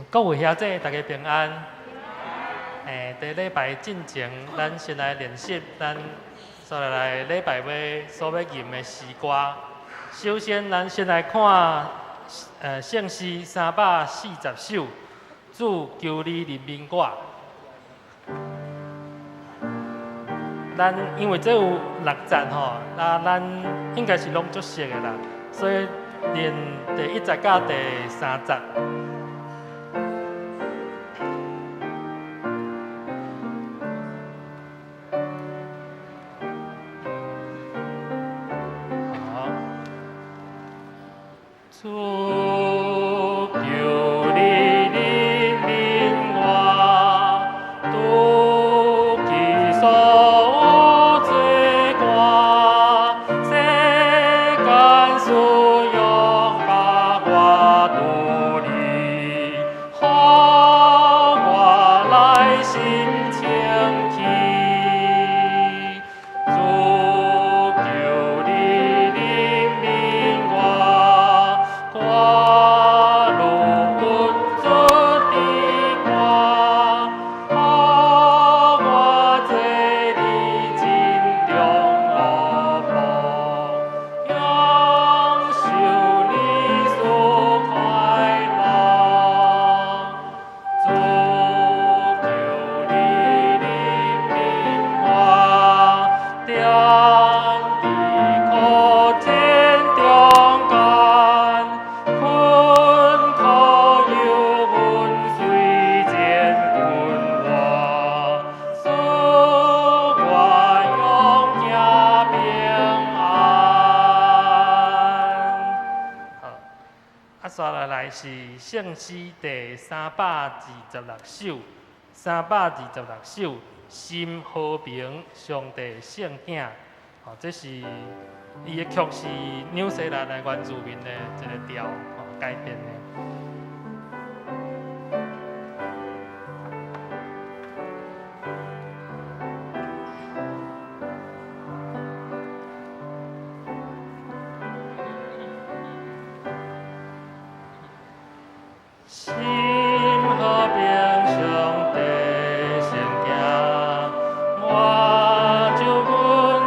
各位兄弟，大家平安。佇禮拜進前，咱先來練習咱煞落來禮拜欲所欲吟的詩歌。首先，咱先來看聖詩340首，主求你憐憫我。咱因為這有六節吼，啊，咱應該是攏足熟的啦，所以練第一節佮第三節。好。主求你憐憫我，拄起所有罪過，世間私欲共我獨立，予我內心清氣。主求你憐憫我，我愈穩出佇我，予我做你真中奴僕，享受你賜快樂。主求你憐憫我，踮佇苦煎中間，困苦憂悶雖然困我，使我勇行平安。好，啊，煞落來是聖詩第326首，326首，心和平，上帝聖囝。吼，這是伊的曲是紐西蘭的原住民的一個調，吼，改編的。心和平，上帝聖囝，我就阮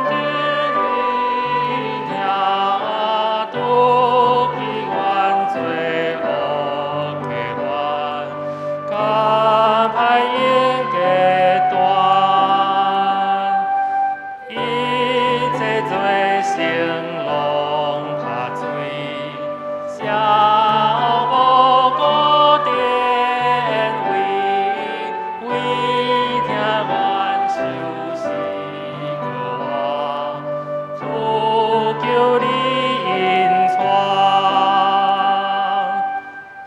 得你聽，拄起阮罪惡過犯，敢歹永隔斷，一切罪性攏拍碎，邪惡無顧典位，為疼阮受死過活，主求你引帶，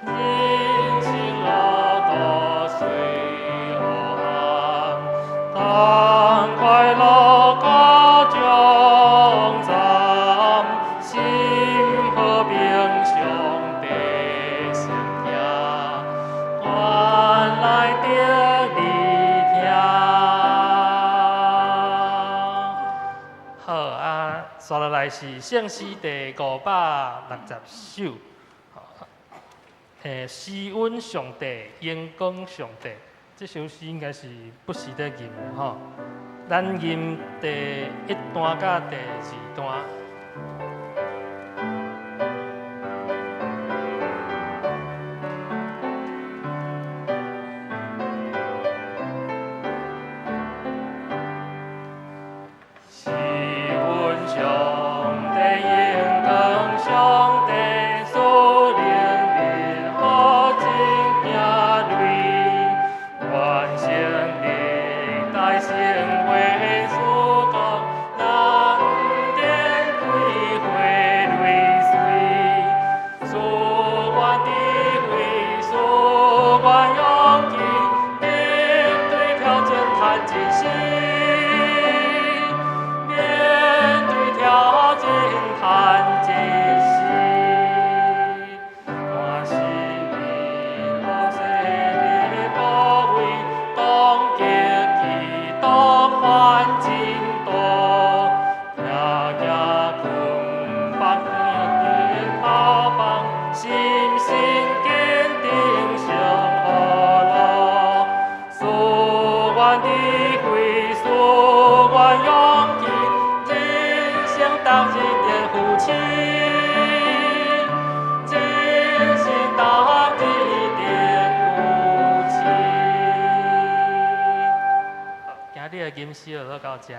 人生路途雖黑暗，但快樂到終站，心和平上帝聖囝，願來得你疼。好啊，煞落來是聖詩第560首，施恩上帝，榮光上帝，這首詩應該是不時咧吟的吼。咱吟第一段佮第二段。施恩上帝，榮光上帝，賜靈日好真行類，完成歷代成為主國，咱天心小組到遮。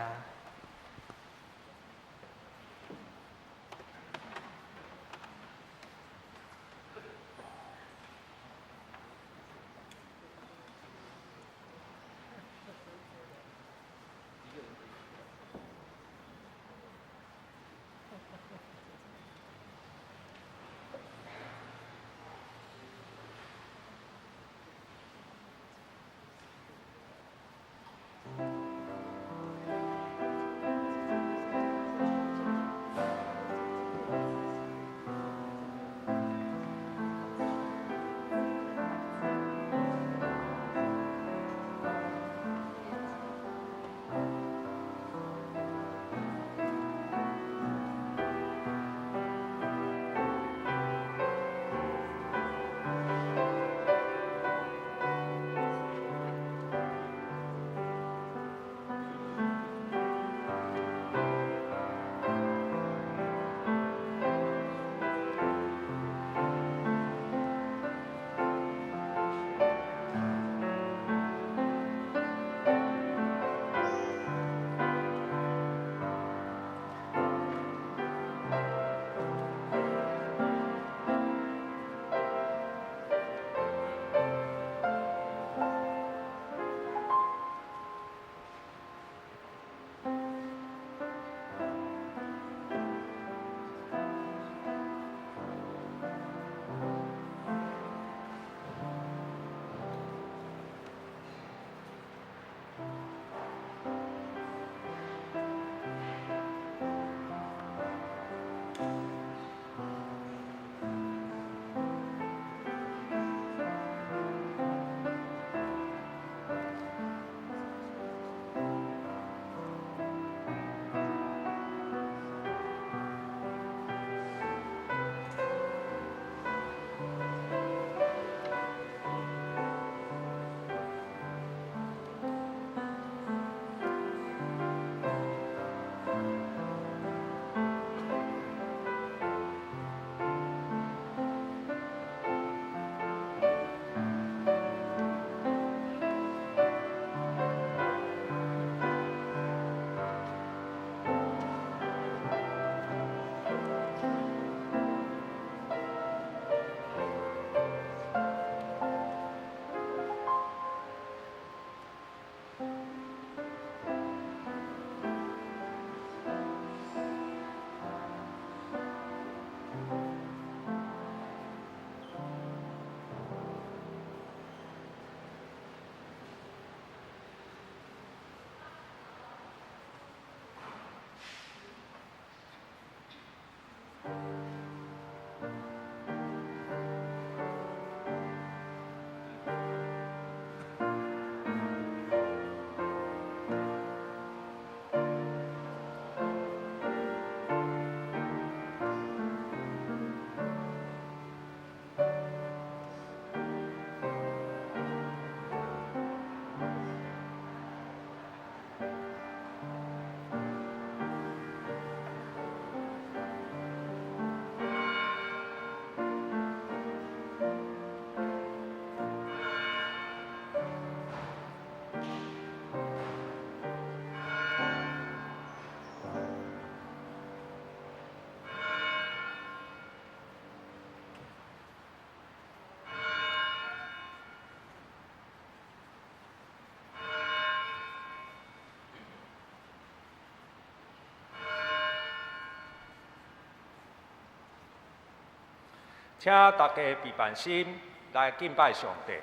請大家閉辦心來敬拜上帝。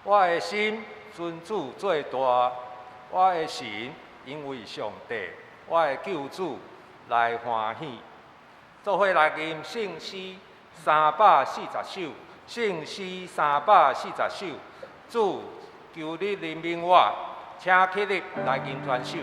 我的心尊主做大，我的神因為上帝，我的救主來歡喜。做伙來吟聖詩340首，聖詩340首，主求你憐憫我，請起立來吟全首。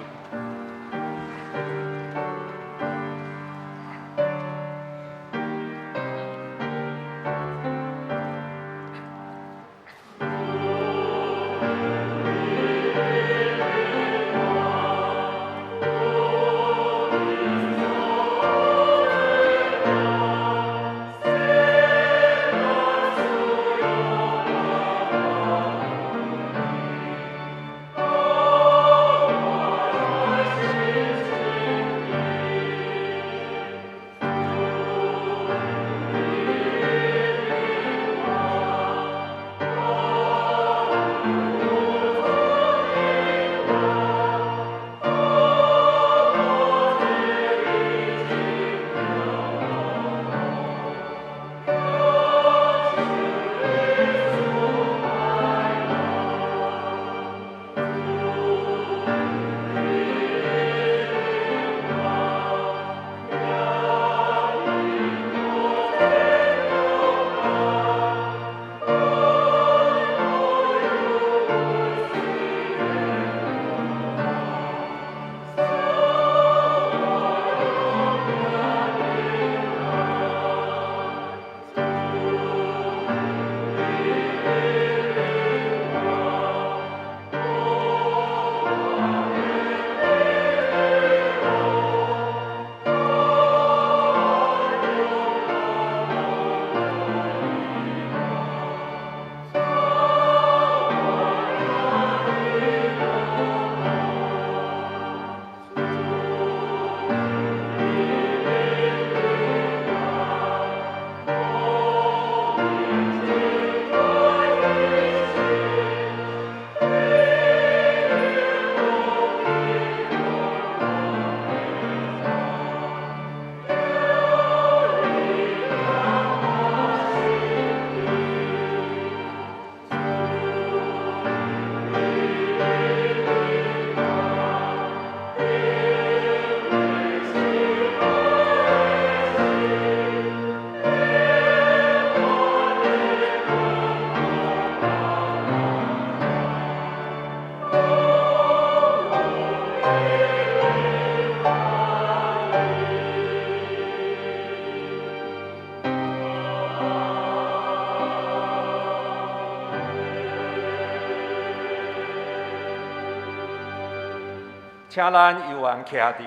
請咱猶原徛佇，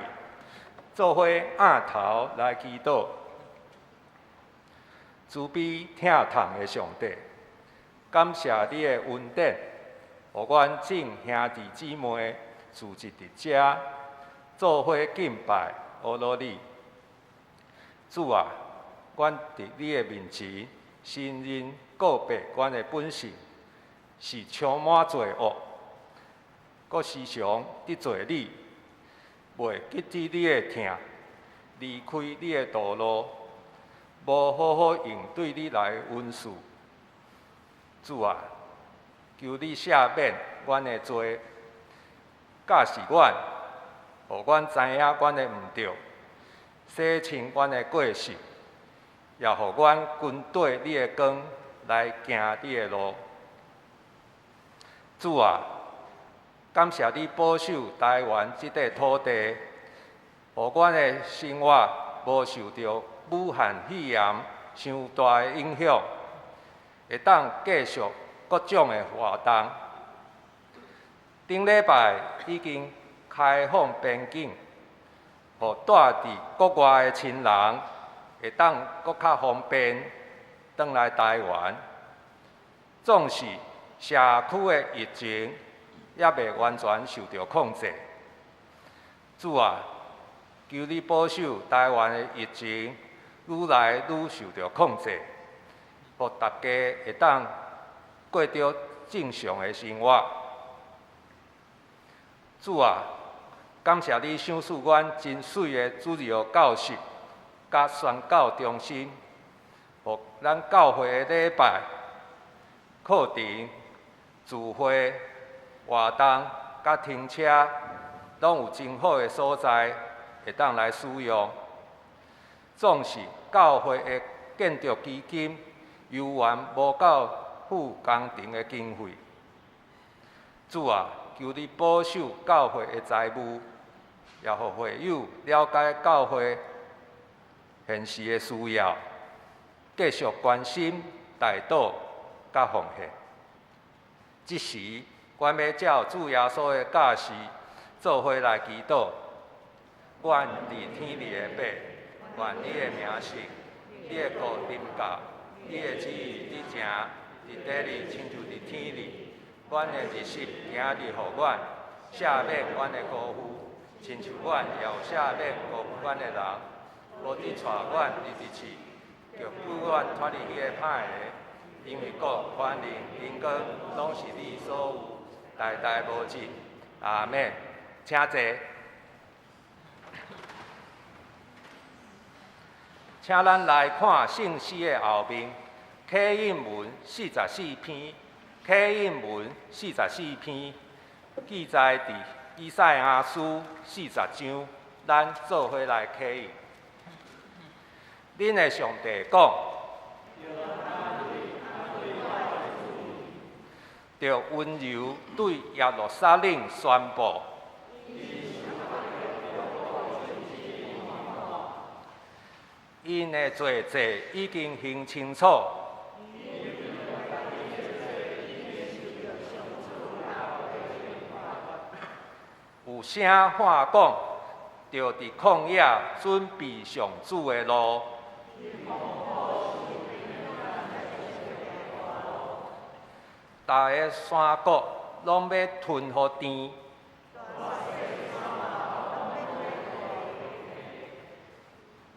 做伙仰頭來祈禱。慈悲疼痛的上帝，感謝你的恩典，予阮眾兄弟姊妹聚集佇遮，做伙敬拜阿羅你。主啊，阮佇你的面前承認告白，阮的本性是充滿罪惡，閣時常得罪你，袂記得你的疼，離開你的道路，無好好應對你來恩賜。主啊，求你赦免阮的罪，教示阮，予阮知影阮的毋對，洗清阮的過失，也予阮跟綴你的光來行你的路。主啊，感謝你保守台灣這塊土地，予阮的生活無受著武漢肺炎傷大的影響，會當繼續各種的活動。頂禮拜已經開放邊境，予住佇國外的親人會當閣較方便轉來台灣。縱使社區的疫情猶未完全受著控制，主啊，求你保守台灣的疫情愈來愈受著控制，予大家會當過著正常的生活。主啊，感謝你賞賜阮真媠的主日學教室佮宣教中心，予咱教會的禮拜課程聚會活動佮停車，攏有真好的所在會當來使用。總是教會的建築基金猶原無夠付工程的經費。主啊，求你保守教會的財務，也予會友了解教會現時的需要，繼續關心、代禱佮奉獻。這時，阮欲照主耶穌的教示，做伙來祈禱。阮佇天裡的父，願你的名聖，你的國臨到，你的旨意佇行，佇地裡親像佇天裡。阮的日食今日予阮，赦免阮的辜負，親像阮也有赦免辜負阮的人。無得帶阮入去試，著救阮脫離彼个歹的。因為國、權能、榮光，攏是你所有，代代無盡。阿們。請坐。請咱來看聖詩的後面，啟應文44篇，啟應文44篇，記載佇以賽亞書40章，咱做伙來啟應。恁的上帝講，著溫柔對耶路撒冷宣布，𪜶的罪債已經還清楚。有聲喊講，著佇曠野準備上主的路。逐个山谷攏欲吞予甜，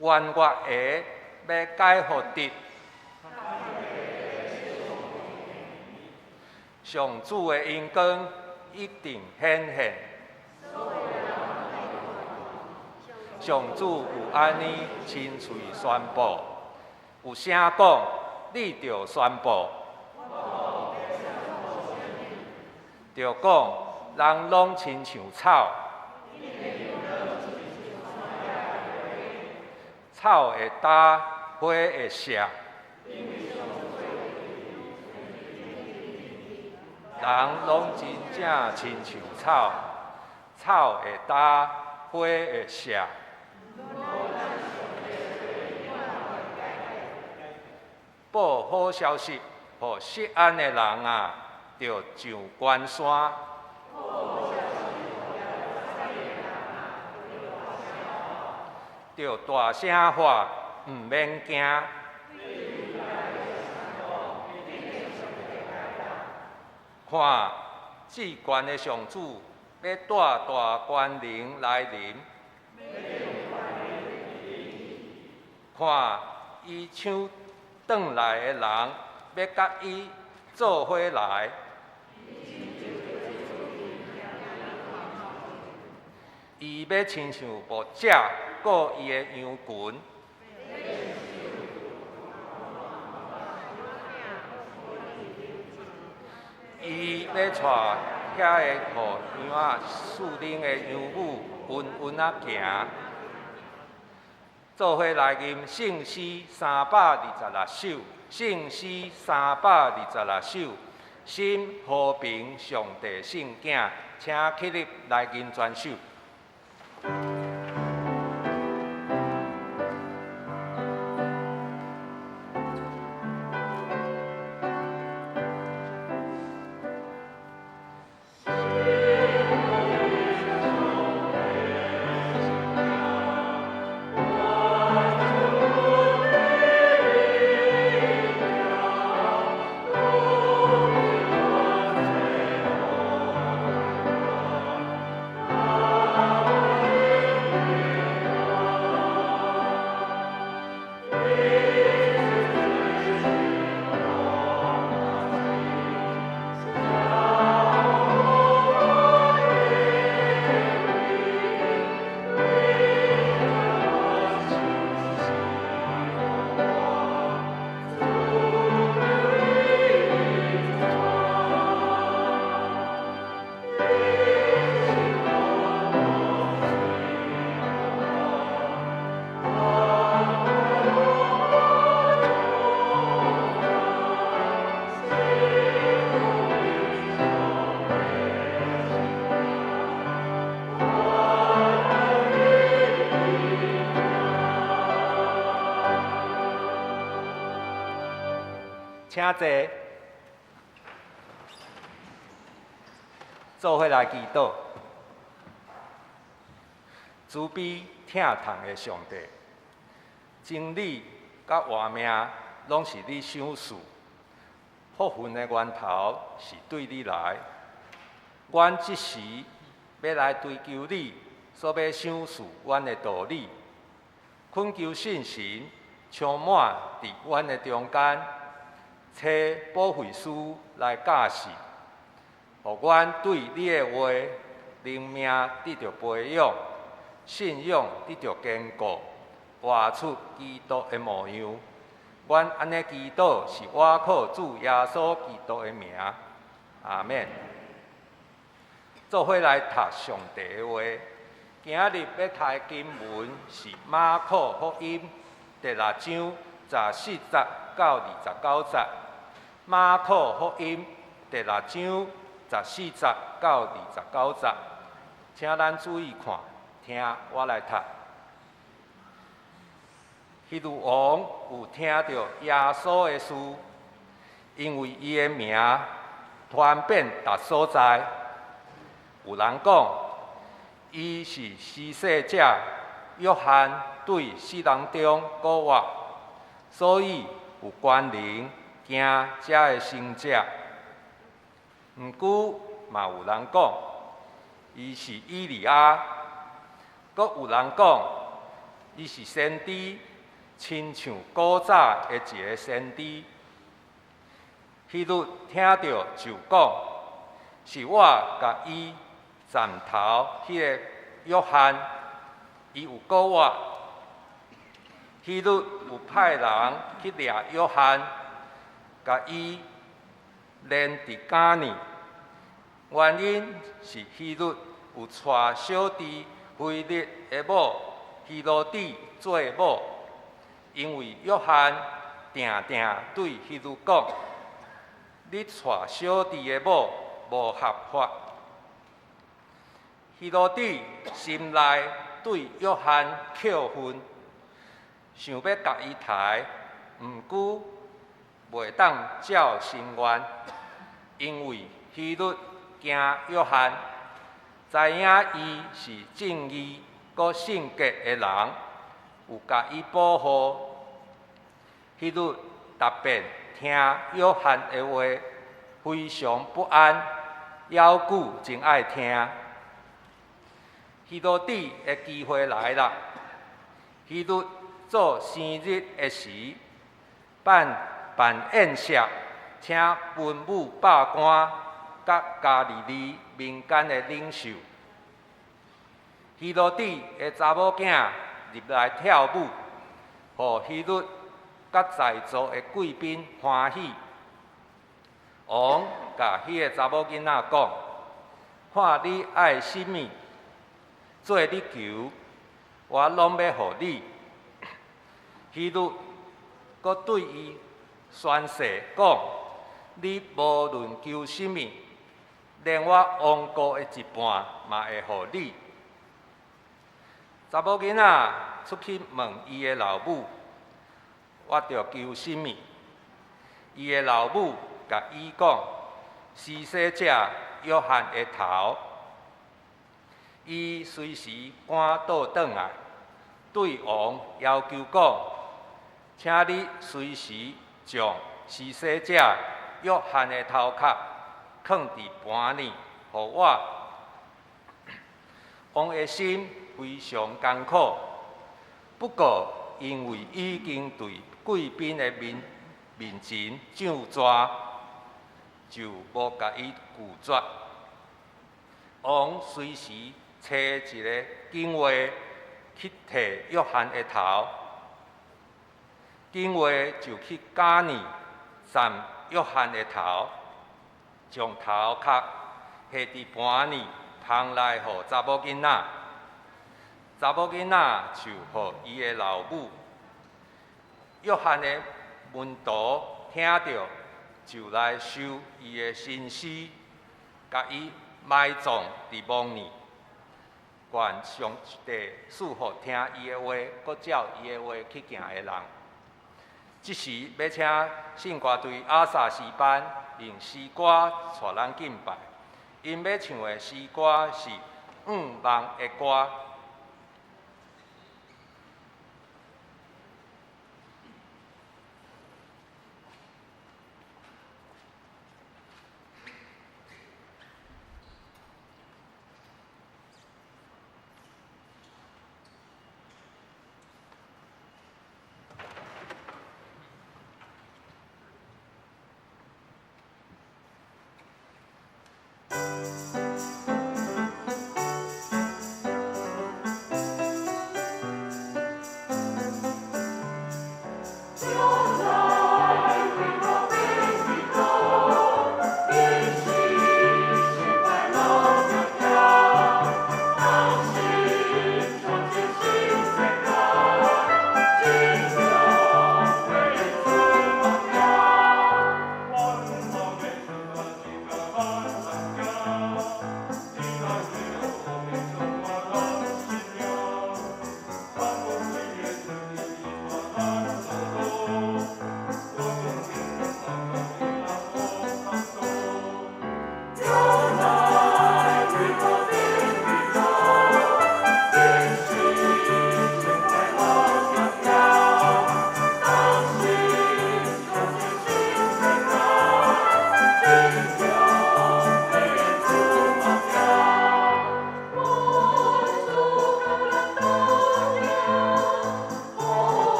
彎月的欲改予直。上主的榮光一定顯現。上主有按呢親喙宣布，有聲講，你著宣布，著講人攏親像草，草會焦，花會謝，人攏真正親像草，草會焦，花會謝。報好消息予錫安的人啊，著上懸山，著大聲喊，毋免驚。看，至懸的上主欲帶大權能來臨。看，伊搶轉來的人，欲佮伊做伙來。伊欲親像牧者顧伊的羊群。伊欲帶遐个予羊仔飼恁的羊母穩穩仔行。做伙來吟聖詩326首，聖詩326首，心和平上帝聖囝，請起立來吟全首。請坐。做伙來祈禱。慈悲疼痛的上帝，真理佮活命攏是你賞賜，福分的源頭是對你來。阮這時欲來追求你所欲賞賜阮的道理，懇求聖神充滿佇阮的中間，差保惠師來教示，予阮對你的話靈命得著培養，信仰得著堅固，活出基督的模樣。阮按呢祈禱是倚靠主耶穌基督的名，阿們。做伙來讀上帝的話，今仔日欲讀的經文是馬可福音第六章十四節到29節。馬可福音第六章十四節到29節，請咱注意看，聽我來讀。希律王有聽著耶穌的事，因為伊的名傳遍逐所在。有人講，伊是施洗者約翰對死人中復活，所以有權能行這个神蹟。毋過嘛有人講，伊是以利亞，閣有人講，伊是先知，親像古早的一个先知。希律聽著就講，是我共伊斬頭彼个約翰，伊有復活。希律有派人去掠約翰，共伊連佇監裡。原因是希律有娶小弟腓力的某希羅底做某，因為約翰定定對希律講：你娶小弟的某無合法。希羅底心內對約翰抾恨，想欲共伊刣，毋過袂當照心願，因為希律驚約翰，知影伊是正義閣聖潔的人，有共伊保護。希律特別聽約翰的話，非常不安，猶久真愛聽。希羅底的機會來啦！希律做生日的時，辦辦宴席，請文武百官佮加利利民間的領袖。希羅底的查某囝入來跳舞，予希律佮在座的貴賓歡喜。王共彼个查某囡仔講：看你愛啥物，做你求，我攏欲予你。希律閣對伊宣誓講：你無論求啥物，連我王國的一半嘛會予你。查某囡仔出去問伊的老母：我著求啥物？伊的老母共伊講：施洗者約翰的頭。伊隨時趕倒轉來，對王要求講：請你隨時將施洗者約翰的頭殼囥佇盤裡，予我。王的心非常艱苦，不過因為已經對貴賓的面面前上逝，就無共伊拒絕。王隨時差一个警衛去提約翰的頭，警衛就去監裡斬約翰的頭，將頭殼下佇盤裡，捧來予查某囡仔，查某囡仔就予伊的老母。約翰的門徒聽著，就來收伊的身屍，共伊埋葬佇墓裡。願上帝賜福聽伊的話，閣照伊的話去行的人。這時欲請聖歌隊亞薩詩班用詩歌帶咱敬拜，𪜶欲唱的詩歌是《向望的歌》。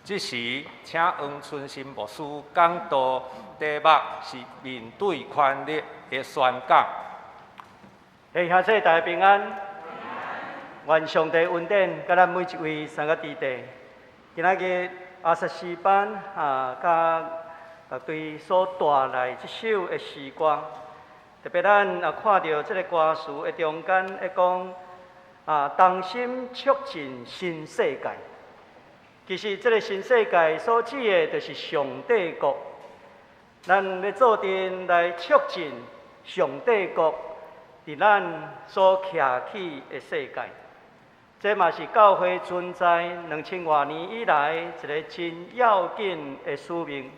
這時，請黃春新牧師講道，題目是面對權力的宣講。嘿，兄弟大家平安。願上帝恩典，佮咱每一位三個弟弟。今仔日亞薩詩班啊，佮樂隊所帶來這首的詩歌，特別咱也看著這个歌詞的中間，會講啊，同心促進新世界。其實，這个新世界所指的，就是上帝國。咱欲做陣來促進上帝國佇咱所徛起的世界。這嘛是教會存在2000外年以來一个真要緊的使命。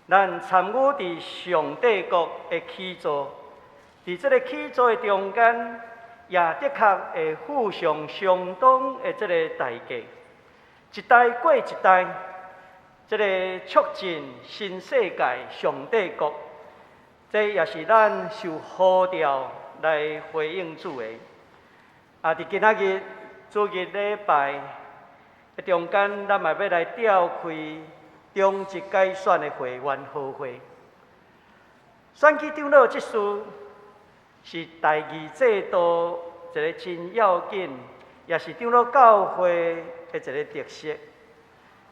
咱參與佇上帝國的起造，佇這个起造的中間，也的確會付上相當的這个代價。一代過一代，這个促進新世界上帝國，這也是咱受呼召來回應主的。啊，佇今仔日主日禮拜的中間，咱嘛欲來召開長執改選的會員好會。選舉長老這事是代議制度一个真要緊，也是長老教會的一个特色。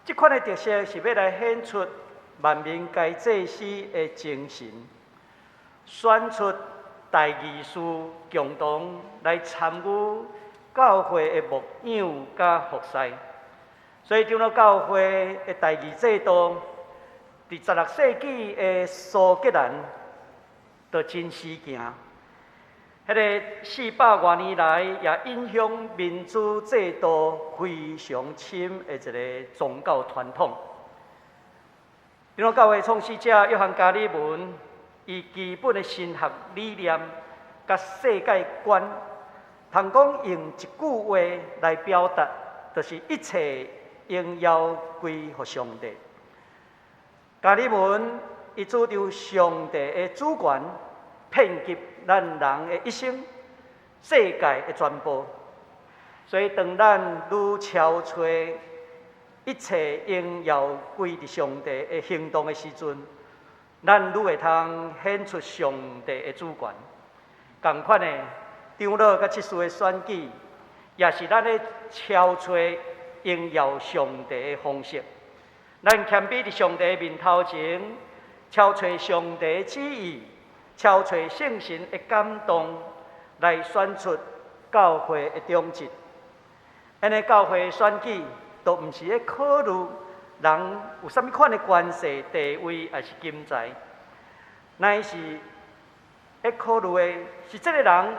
這款的特色是欲來顯出萬民皆祭司的精神，選出代議士共同來參與教會的牧養佮服侍。所以長老教會的代議制度，佇16世紀的蘇格蘭，就真時行。彼个400外年來，也影響民主制度非常深的一个宗教傳統。長老教會創始者約翰加爾文，伊基本的神學理念佮世界觀，通講用一句話來表達，就是一切榮耀歸予上帝。加爾文伊主張上帝的主權遍及咱人的一生、世界的全部。所以當咱愈超出一切榮耀歸佇上帝的行動的時陣，咱愈會通顯出上帝的主權。仝款的，長老佮執事的選舉，也是咱咧超出榮耀上帝的方式。咱謙卑佇上帝面頭前，超揣上帝的旨意，超揣聖神的感動，來選出教會的長執。按呢教會的選舉，都毋是咧考慮人有啥物款的權勢、地位，抑是金財，乃是咧考慮的是這个人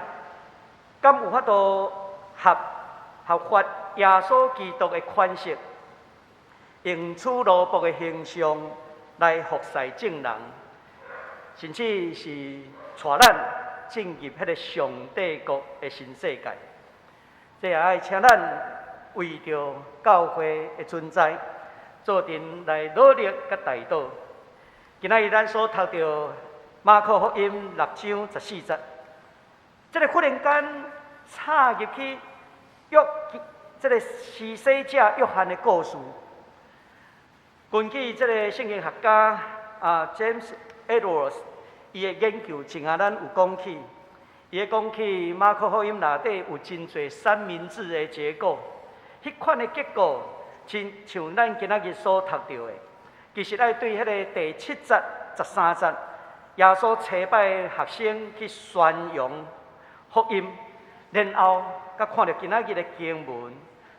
敢有法度合法耶穌基督的款式，用主奴僕的形象來服侍眾人，甚至是帶咱進入彼个上帝國的新世界。這也愛請咱為著教會的存在，做陣來努力佮代禱。今仔日咱所讀著馬可福音6章14節，這个忽然間插入去約這个施洗者約翰的故事。根據這个聖經學家James Edwards 伊的研究，前仔咱有講起，伊講起馬可福音內底有真濟三明治的結構，彼款的結構，親像咱今仔日所讀著的，其實愛對彼个第7節、13節，耶穌差派學生去宣揚福音，然後閣看著今仔日的經文，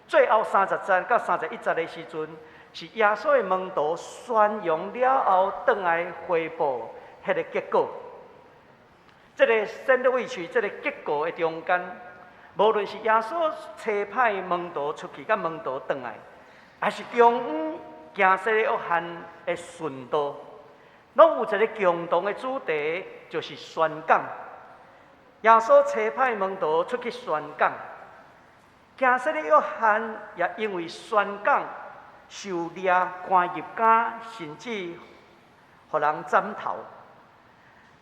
最後30節到31節的時陣，是耶穌的門徒宣揚了後，轉來回報彼个結果。這个 sandwich 這个結構的中間，無論是耶穌差派門徒出去，佮門徒轉來，抑是中央行洗禮約翰的殉道，攏有一个共同的主題，就是宣講。耶穌差派門徒出去宣講，行洗禮約翰也因為宣講受掠關入監，甚至予人斬頭。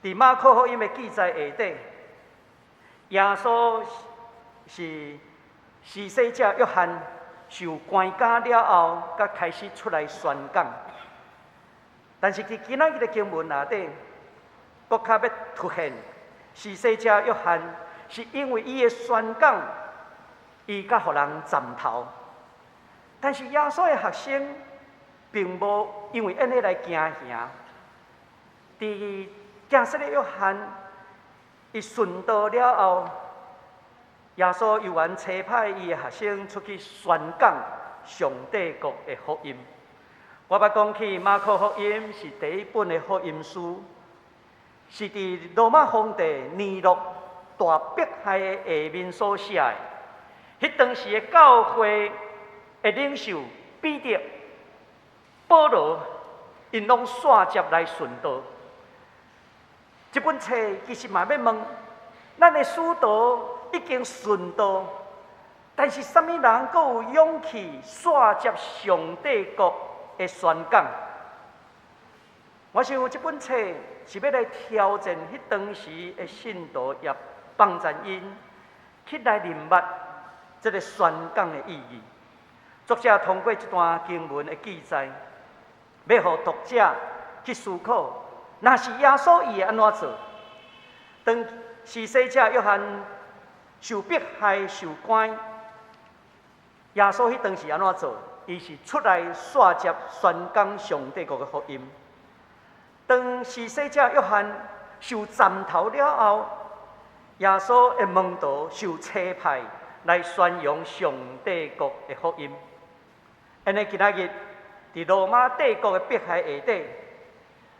佇馬可福音的記載下底，耶穌是施洗者約翰受關監了後，才開始出來宣講。但是佇今仔日的經文內底，閣較欲凸顯施洗者約翰是因為伊的宣講，伊才予人斬頭。但是耶穌的學生並無因為按呢來驚嚇。佇行洗禮約翰伊殉道了後，耶穌猶原差派伊的學生出去宣講上帝國的福音。我捌講起馬可福音是第一本的福音書，是佇羅馬皇帝尼祿大迫害的下面所寫的。彼當時的教會的領袖彼得、保羅，𪜶攏紲接來殉道。這本冊其實嘛欲問，咱的使徒已經殉道，但是啥物人閣有勇氣紲接上帝國的宣講？我想這本冊是欲來挑戰彼當時的信徒，也幫助𪜶去來認捌這个宣講的意義。作者通過這段經文的記載，欲予讀者去思考，若是耶穌伊會按怎做？當施洗者約翰受迫害、受關，耶穌彼當時按怎做？伊是出來紲接宣講上帝國的福音。當施洗者約翰受斬頭了後，耶穌的門徒受差派來宣揚上帝國的福音。按呢今仔日佇羅馬帝國的迫害下底，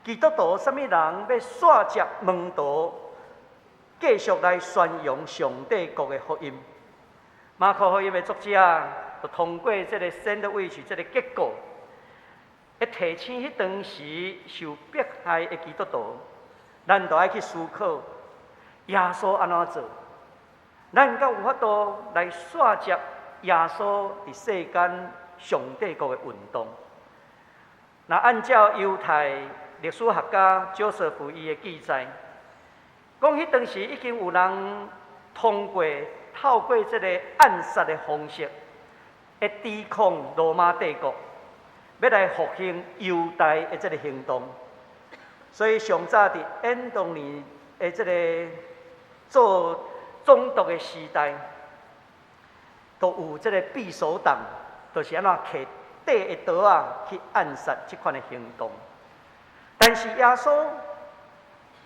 基督徒啥物人欲煞接門徒，繼續來宣揚上帝國的福音？馬可福音的作者就通過這个 sandwich 這个結構，會提醒彼當時受迫害的基督徒，咱著愛去思考耶穌按怎做，咱敢有法度來煞接耶穌佇世間上帝國的運動？若按照猶太歷史學家約瑟夫伊的記載，講彼當時已經有人通過透過這个暗殺的方式，會抵抗羅馬帝國，欲來復興猶大的這个行動。所以上早佇安東尼的這个做總督的時代，都有這个匕首黨，就是按怎提短的刀仔去暗殺這款的行動。但是耶穌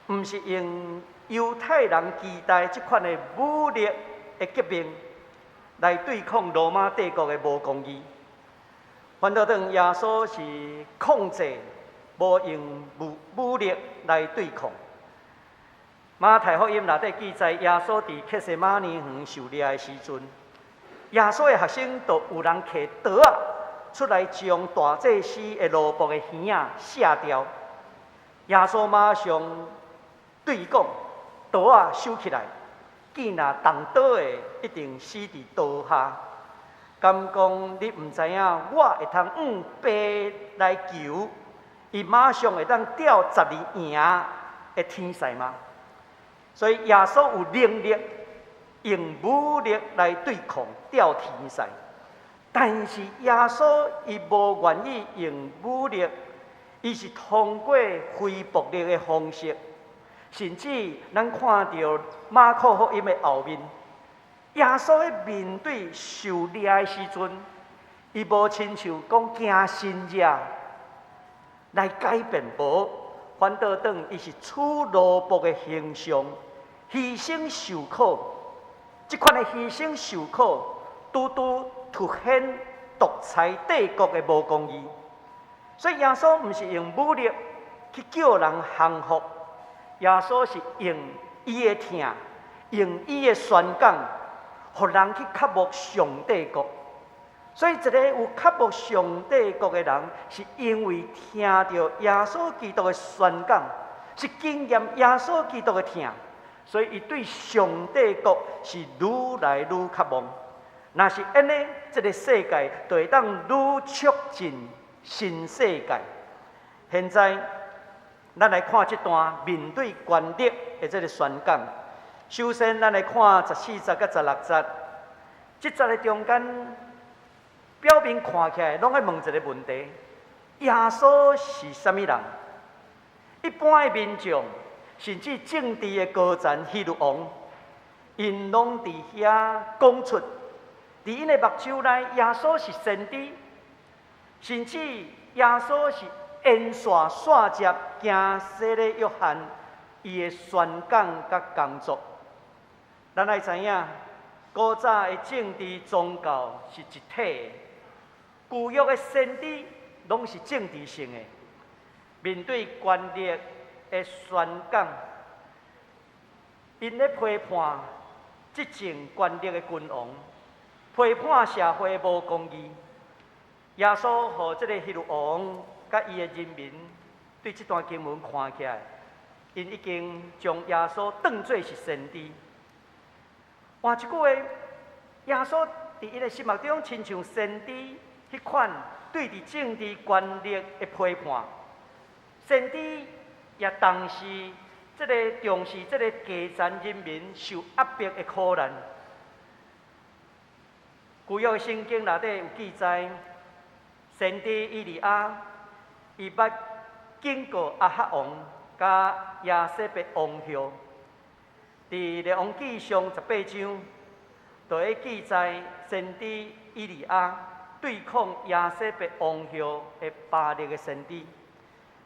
毋是用猶太人期待這款的武力的革命來對抗羅馬帝國的無公義。反倒轉耶穌是控制，無用武力來對抗。馬太福音內底記載，耶穌佇客西馬尼園受掠的時陣，耶穌的學生就有人提刀仔出來，將大祭司的奴僕的耳仔卸掉。耶穌馬上對伊講：刀仔收起來，見若動刀的，一定死佇刀下。敢講你毋知影，我會通向父來求，伊馬上會當調十二營的天使嗎？所以耶穌有能力用武力來對抗調天使，但是耶穌伊無願意用武力，伊是通過非暴力的方式，甚至咱看著馬可福音的後面，耶穌咧面對受掠的時陣，伊無親像講驚神者來改變，無，反倒轉伊是取奴僕的形象，犧牲受苦。這款的犧牲受苦，拄拄凸顯獨裁帝國的無公義。所以耶穌毋是用武力去叫人降服，耶穌是用伊的疼，用伊的宣講，予人去渴慕上帝國。所以一个有渴慕上帝國的人，是因為聽著耶穌基督的宣講，是經驗耶穌基督的疼，所以伊對上帝國是愈來愈渴望。若是按呢，這个世界就會當愈促進新世界。現在，咱來看這段面對權力的這个宣講。首先，咱來看14節佮16節，這節的中間，表面看起來攏愛問一个問題：耶穌是啥物人？一般的民眾，甚至政治的高層希律王，𪜶攏佇遐講出，佇𪜶的目睭內，耶穌是先知，甚至耶穌是延續煞接行洗禮約翰伊的宣講佮工作。咱愛知影，古早的政治宗教是一體的，舊約的先知攏是政治性的。面對權力的宣講，𪜶咧批判執政權力的君王，批判社會無公義。耶穌予這个希律王佮伊的人民對這段經文看起來，𪜶已經將耶穌當做是先知。換一句話，耶穌佇𪜶的心目中，親像先知彼款對佇政治權力的批判，先知也同時這个重視這个基層人民受壓迫的苦難。舊約聖經內底有記載，先知以利亞，伊捌警告亞哈王佮耶洗別王后。佇列王紀上18章，就會記載先知以利亞對抗耶洗別王后的巴力的先知，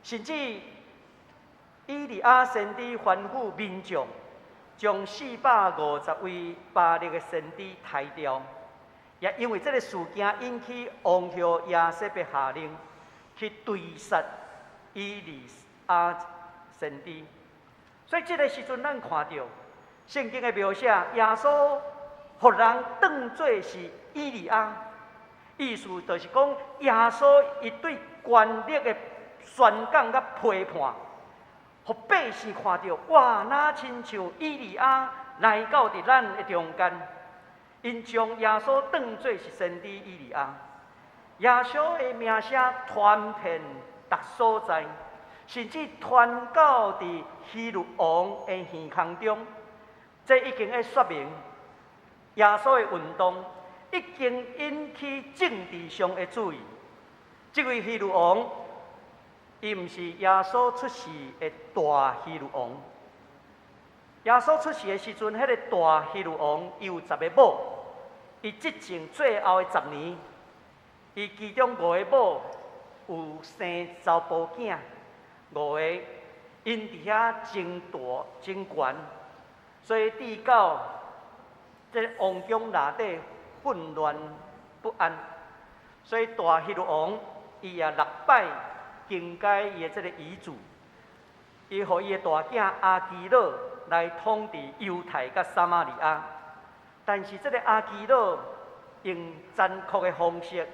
甚至以利亞先知吩咐民眾將450位巴力的先知刣掉，也因為這个事件引起王后耶洗別下令去追殺以利亞先知。所以這个時陣，咱看著聖經的描寫，耶穌予人當做是以利亞，意思就是講耶穌伊對權力的宣講佮批判，予百姓看著，哇，若親像以利亞來到佇咱的中間。𪜶將耶穌當做是先知以利亞，耶穌的名聲傳遍逐所在，甚至傳到佇希律王的耳孔中。這已經咧說明耶穌的運動已經引起政治上的注意。這位希律王，伊毋是耶穌出世的大希律王。耶穌出世的時陣，彼個大希律王伊有十个某，伊執政最後的十年，伊其中五个某有生查埔囝，五个𪜶佇遐爭大爭權，所以直到這个王宮內底混亂不安，所以大希律王伊也六擺更改伊的這个遺囑，伊予伊的大囝亞基老來統治猶太佮撒瑪利亞，但是這个亞基老用殘酷的方式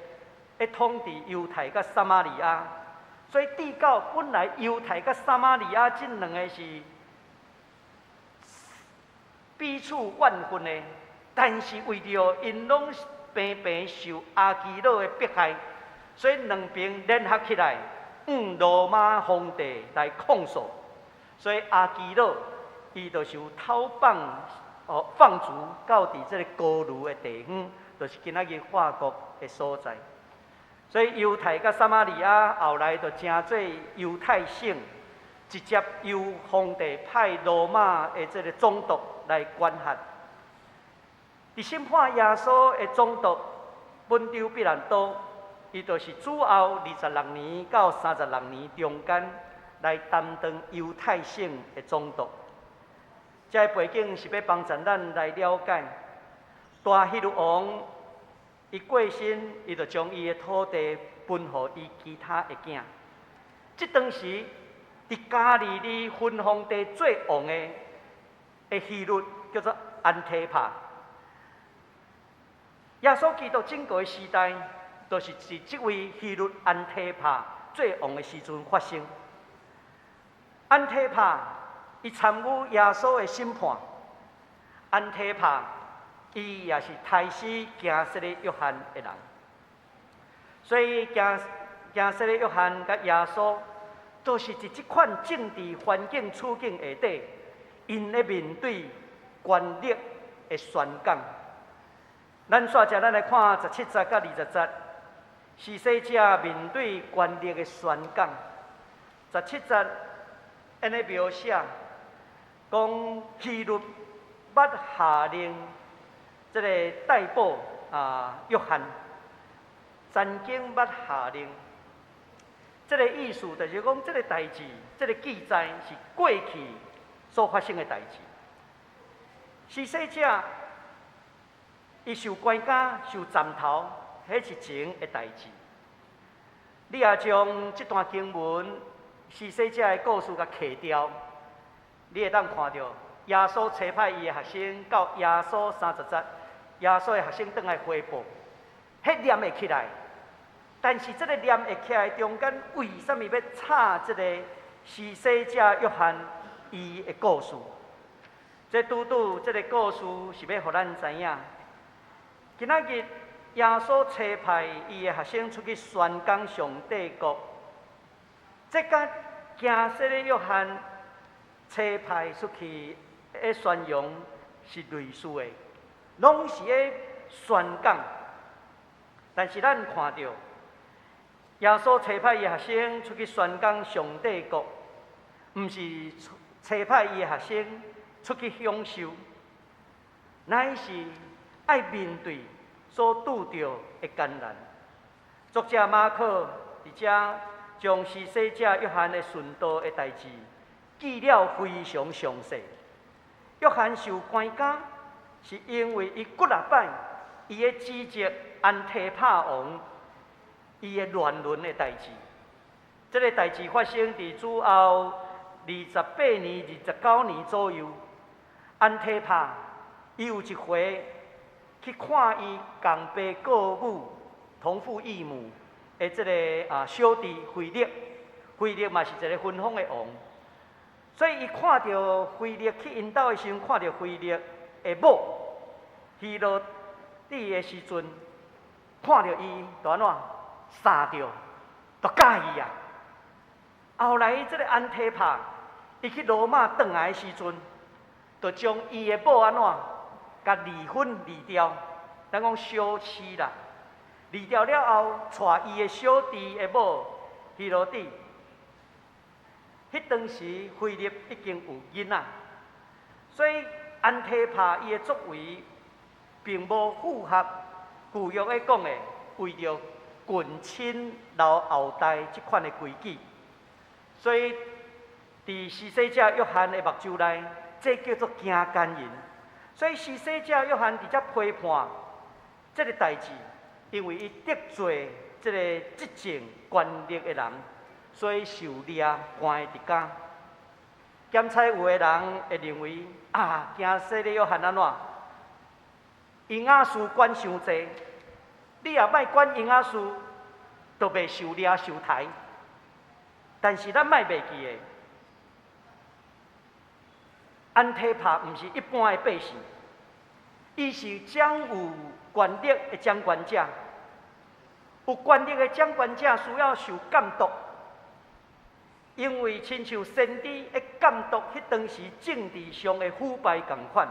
來統治猶太佮撒瑪利亞，所以直到本來猶太佮撒瑪利亞這兩个是彼此怨恨的，但是為著𪜶攏平平受亞基老的迫害，所以兩邊聯合起來，向羅馬皇帝來控訴，所以亞基老伊就是有偷放哦放逐到佇這个高盧的地方，就是今仔日法國的所在。所以猶太佮撒瑪利亞後來就成做猶太省，直接由皇帝派羅馬的這个總督來管轄。佇審判耶穌的總督本丟彼蘭多，伊就是主後26年到36年中間來擔當猶太省的總督。這个背景是欲幫助咱來了解大希律王，伊過身，伊就將伊的土地分予伊其他的囝。這當時，佇加利利分封地最旺的希律叫做安提帕。耶穌基督整個的時代，就是佇這位希律安提帕最旺的時陣發生。安提帕伊參與耶穌的審判，安提帕伊也是刣死行洗禮約翰的人，所以行行洗禮約翰佮耶穌，都是佇這款政治環境處境下底，𪜶咧面對權力的宣講。咱煞者，咱來看十七節佮二十節，施洗者面對權力的宣講。十七節按呢描寫，講希律捌下令，這个逮捕啊約翰，曾經捌下令。這个意思就是講，這个代誌，這个記載是過去所發生的代誌。施洗者伊受關監、受斬頭，彼是前的代誌。你若將這段經文施洗者的故事共去掉，你會當看著耶穌差派伊的學生到耶穌30節，耶穌的學生轉來回報，彼連會起來。但是這个連會起來中間，為啥物欲插這个施洗者約翰伊的故事？這拄拄這个故事是欲予咱知影，今仔日耶穌差派伊的學生出去宣講上帝國，這佮行洗禮約翰差派出去的宣揚是類似的，攏是咧宣講。但是咱看著耶穌差派伊學生出去宣講上帝國，毋是差派伊學生出去享受，乃是愛面對所拄著的艱難。作者馬可佇遮將施洗者約翰的殉道的代誌記了非常詳細。約翰受關監，是因為伊幾若擺伊咧指責安提帕王，伊的亂倫的代誌。這个代誌發生佇主後28年、29年左右。安提帕伊有一回去看伊仝爸顧母同父異母的這个小弟腓力，腓力嘛是一个芬芳的王，所以伊看著腓力去𪜶兜的時陣，看著腓力的某希羅底的時陣，看著伊就按怎捎著，就佮意啊。後來這个安提帕伊去羅馬轉來的時陣，就將伊的某按怎，共離婚離掉，咱講小妻啦。離掉了後，娶伊的小弟的某希羅底。彼當時腓力已經有囡仔，所以安提帕伊的作為並無符合舊約咧講的，為著近親留後代這款的規矩。所以，佇施洗者約翰的目睭內，這叫做行姦淫。所以施洗者約翰佇遮批判這个代誌，因為伊得罪這个執政權力的人，所以受掠關佇監。檢採有的人會認為啊，驚洗禮約翰按怎？嬰仔事管傷濟，你若莫管嬰仔事，就袂受掠受刣。但是咱莫袂記得，安提帕毋是一般的百姓，伊是掌有權力的掌權者。有權力的掌權者需要受監督，因為親像先知咧監督彼當時政治上的腐敗仝款。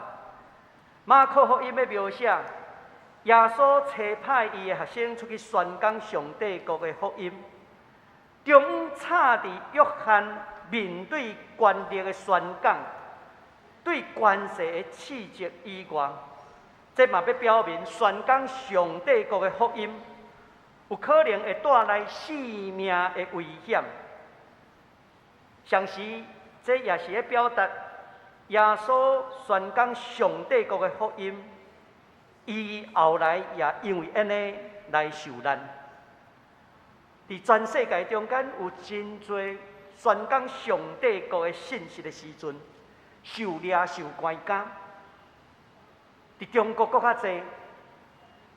馬可福音咧描寫，耶穌差派伊的學生出去宣講上帝國的福音。中央插佇約翰面對權力的宣講，對權勢的斥責以外，這嘛欲表明宣講上帝國的福音，有可能會帶來性命的危險。同時，這也是咧表達耶穌宣講上帝國的福音，伊後來也因為按呢來受難。佇全世界中間有真濟宣講上帝國的信息的時陣，受掠受關監。佇中國閣較濟，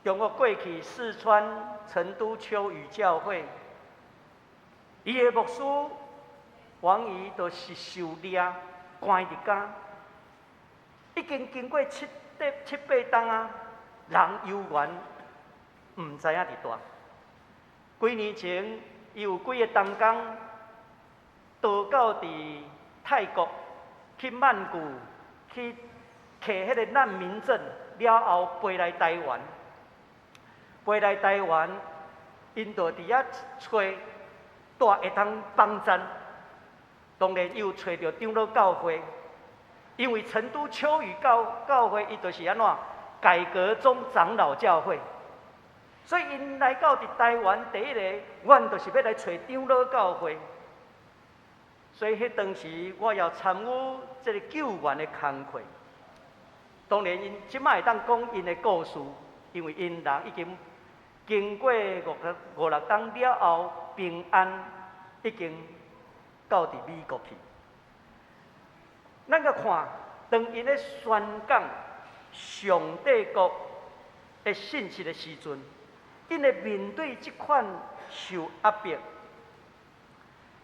中國過去四川成都秋雨教會，伊的牧師王怡就是受掠關佇監，已經經過七八七八冬啊，人猶原毋知影佇佗。幾年前，伊有幾个同工逃到佇泰國，去曼谷去摕彼个難民證，了後飛來台灣。飛來台灣，𪜶就佇遐揣，蹛會當幫贊。當然，伊有揣著長老教會，因為成都秋雨教教會，伊就是按怎改革宗長老教會。所以𪜶來到佇台灣，第一个，阮就是欲來揣長老教會。所以彼當時，我也參與這个救援的工課。當然，𪜶這擺會當講𪜶的故事，因為𪜶人已經經過五六五六冬了後，平安已經到佇美國去。咱閣看，當𪜶咧宣講上帝國的信息的時陣，𪜶會面對這款受壓迫，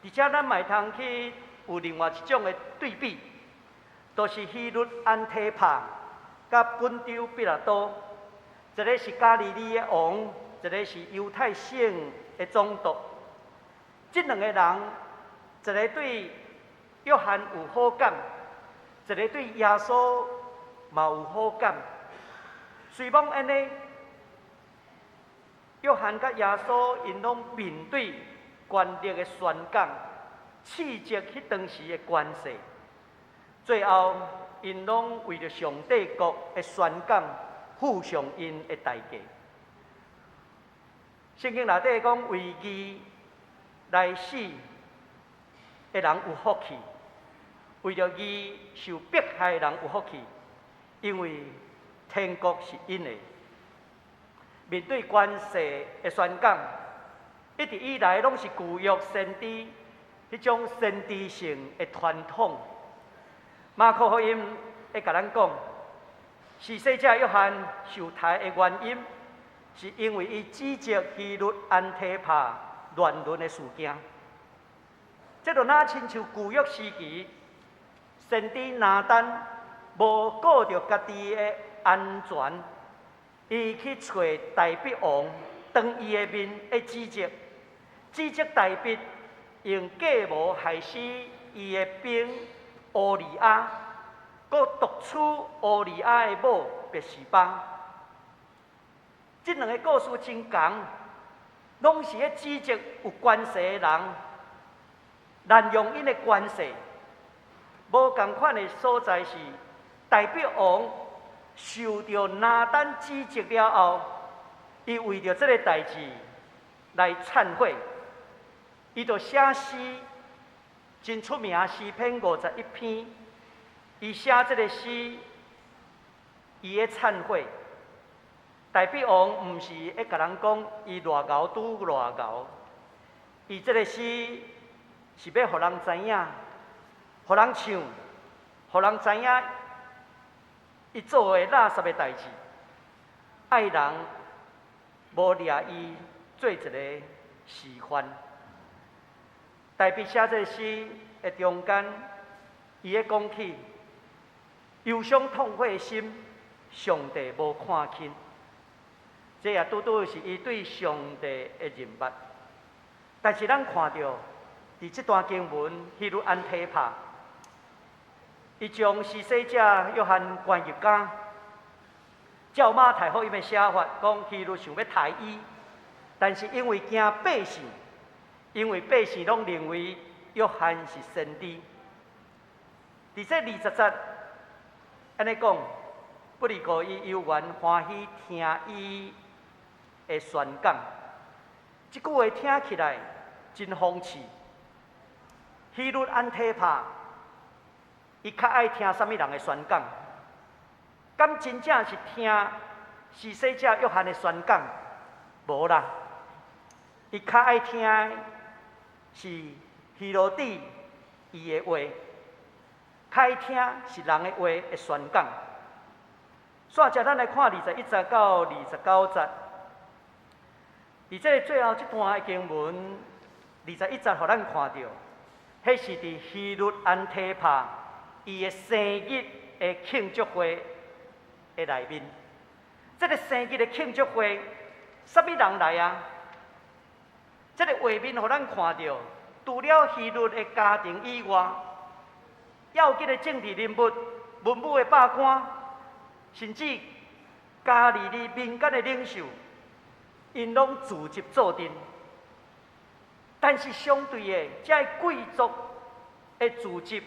而且咱嘛會通去有另外一種的對比，就是希律安提帕佮本丟彼拉多，一个是加利利的王，一个是猶太省的總督。這兩个人，一个對約翰有好感，一个對耶穌嘛有好感。雖罔按呢，約翰佮耶穌𪜶攏面對權力的宣講，斥責彼當時的權勢，最後𪜶攏為著上帝國的宣講，付上𪜶的代價。聖經內底講，為義來死的人有福氣，為著義受迫害的人有福氣，因為天國是𪜶的。面對權勢的宣講，一直以來攏是舊約先知彼種先知性的傳統。馬可福音會共咱講，施洗者約翰受刣的原因，是因為伊指責希律安提帕亂倫的事件。這就若親像舊約時期，先知拿單無顧著家己的安全，伊去揣大衛王，當伊的面咧指責，指責大衛用計謀害死伊的兵烏利亞，閣奪取烏利亞的某拔示巴。這兩个故事真仝，攏是咧指責有權勢的人濫用𪜶的權勢。無仝款的所在是，大衛王受著拿單指責了後，伊為著這个代誌來懺悔，伊就寫詩，真出名詩篇51篇，伊寫這个詩，伊咧懺悔。大衛王毋是咧共人講伊偌𠢕拄偌𠢕，伊這个詩是欲予人知影，予人唱，予人知影伊做的垃圾的代誌，愛人無掠伊做一個示範。大衛寫這个詩的中間，伊咧講起憂傷痛悔的心，上帝無看輕。這也拄拄是伊對上帝的認捌。但是咱看著，佇這段經文，希律安提帕，伊將施洗者約翰關入監。照馬太福音的寫法，講希律想欲刣伊，但是因為驚百姓，因為百姓攏認為約翰是先知。佇這20節按呢講，不過伊猶原歡喜聽伊的宣講。這句話聽起來真諷刺。希律安提帕，伊較愛聽啥物人的宣講？敢真正是聽施洗者約翰的宣講？無啦，伊較愛聽的是希羅底伊的話，較愛聽是人的話的宣講。煞接咱來看21節到29節，佇這个最後這段的經文，二十一節，予咱看著，彼是佇希律安提帕伊的生日的慶祝會的內面。這个生日的慶祝會，啥物人來啊？這个畫面予咱看著，除了希律的家庭以外，要緊的政治人物、文武的百官，甚至加利利民間的領袖，𪜶攏聚集做陣。但是相對的，這个貴族的聚集，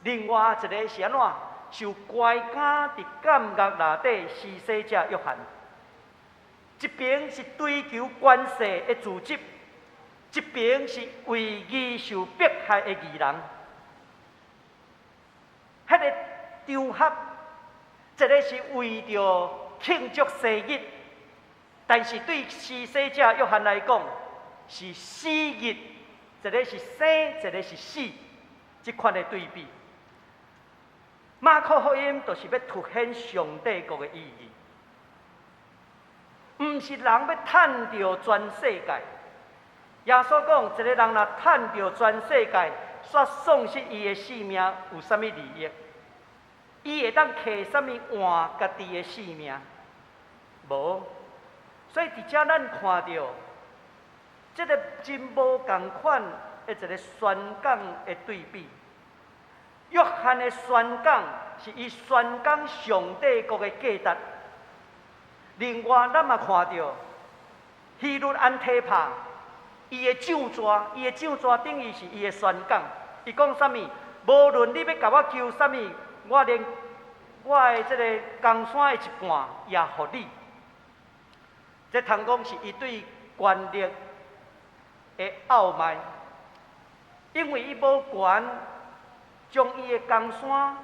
另外一个是按怎？受關監佇監獄內底施洗者約翰，一邊是追求權勢的組織，一邊是為義受迫害的義人。彼个場合，一个是為著慶祝生日，但是對施洗者約翰來講是死日，一个是生，一个是死，這款的對比。馬可福音就是欲凸顯上帝國的意義，毋是人欲趁著全世界。耶穌講，一個人若趁著全世界，煞喪失伊的性命，有啥物利益？伊會當摕啥物換家己的性命？無。所以佇遮咱看著，這个真無仝款的一个宣講的對比。約翰的宣講是伊宣講上帝國的價值。另外，咱嘛看著希律安提帕，伊的上紙，伊的上紙等於是伊的宣講。伊講啥物？無論你欲共我求啥物，我連我的這个江山的一半也予你。這通講是伊對權力的傲慢，因為伊無權將伊的江山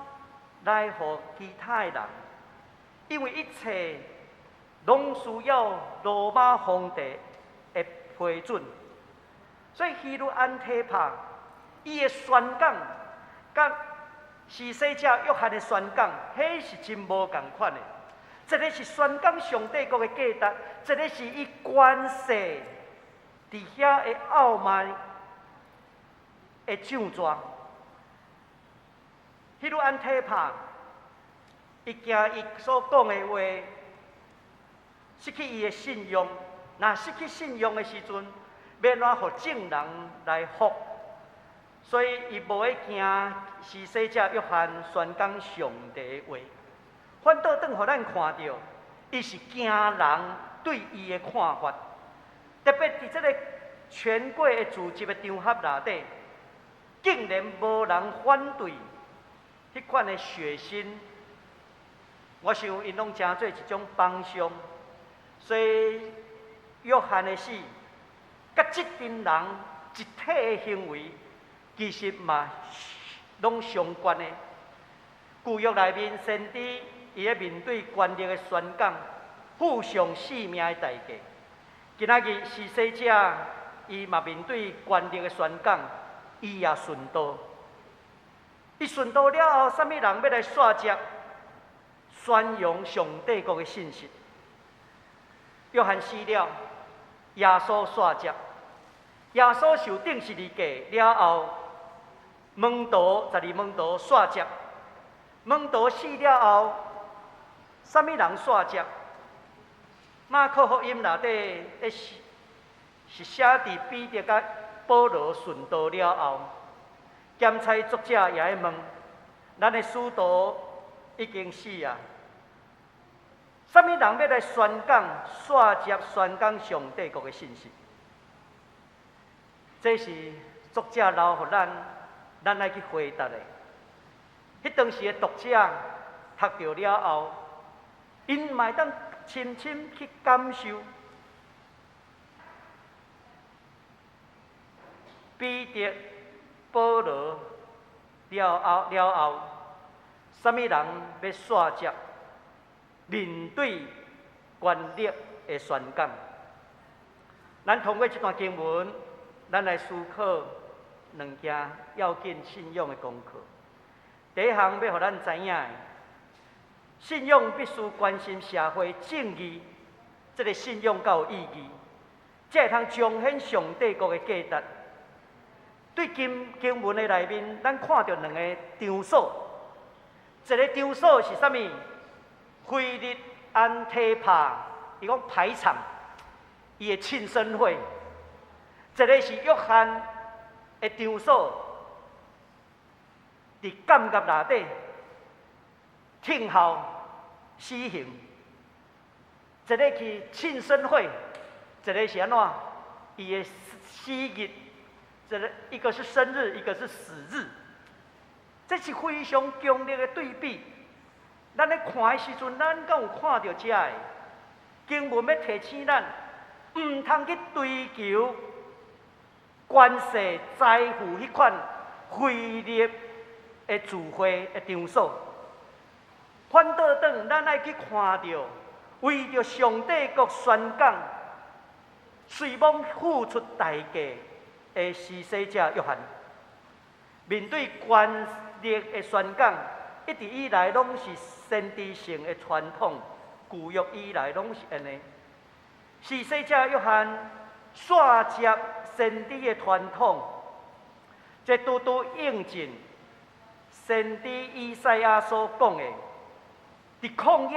來予其他的人，因為一切攏需要羅馬皇帝的批准。所以希律安提帕伊的宣講，佮施洗者約翰的宣講，彼是真無仝款的。一个是宣講上帝國的價值，一个是伊權勢佇遐的傲慢的掌權。希律安提帕，伊驚伊所講的話失去伊的信用，若失去信用的時陣，欲按怎予眾人來服？所以伊無愛驚施洗者約翰宣講上帝的話，反倒轉予咱看著，伊是驚人對伊的看法。特別佇這个權貴的聚集的場合內底，竟然無人反對彼款的血腥，我想𪜶攏誠做一種榜樣。所以約翰的死，佮這陣人一體的行為，其實嘛攏相關的。舊約內面先知伊咧面對權力的宣講，付上性命的代價。今仔日施洗者伊嘛面對權力的宣講，伊也殉道。伊殉道了後，啥物人欲來紲接宣揚上帝國的信息？約翰死了，耶穌紲接。耶穌受釘十字架了後，門徒十二門徒紲接。門徒死了後，啥物人紲接？馬可福音內底是寫佇彼得佮保羅殉道了後，兼差作者也會問：咱的使徒已經死啊，啥物人欲來宣講紲接宣講上帝國的信息？這是作者留予咱，咱愛去回答的。彼當時的讀者讀著了後，𪜶嘛會當深深去感受彼得、保羅了後了後，啥物人欲紲接面對權力的宣講？咱通過這段經文，咱來思考兩件要緊信仰的功課。第一項欲予咱知影的，信仰必須關心社會正義，這个信仰才有意義，才會通彰顯上帝國的價值。對經經文的內面，咱看著兩个場所，一个場所是啥物？腓力安提帕，伊講排場，伊的慶生會；一个是約翰的場所，佇監獄內底聽候死刑。一个去慶生會，一个是按怎？伊的死日，這个一个是生日，一个是死日，這是非常強烈的對比。咱咧看的時陣，咱敢有看著這个經文欲提醒咱，毋通去追求權勢、財富彼款虛榮的聚會的場所。反倒轉，咱愛去看著，為著上帝國宣講，隨罔付出代價的施洗者約翰，面對權力的宣講，一直以來攏是先知性的傳統，舊約以來攏是按呢。施洗者約翰紲接先知的傳統，這拄拄應證先知以賽亞所講的：佇曠野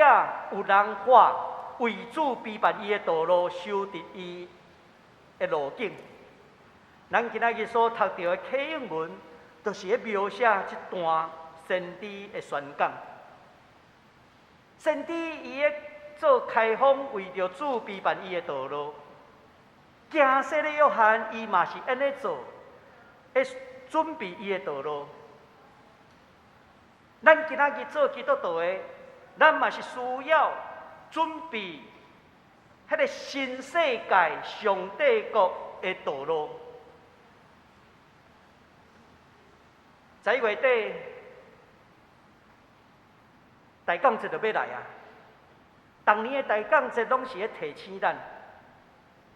有人喊，為主備辦伊的道路，修直伊的路徑。咱今仔日所讀著的啟應文，就是咧描寫這段先知的宣講。先知伊咧做開荒，為著主備辦伊的道路。行洗的約翰，伊嘛是按呢做，咧準備伊的道路。咱今仔日做基督徒的，咱嘛是需要準備彼个新世界上帝國的道路。11月底，大港節就欲來啊！逐年的大降節攏是咧提醒咱，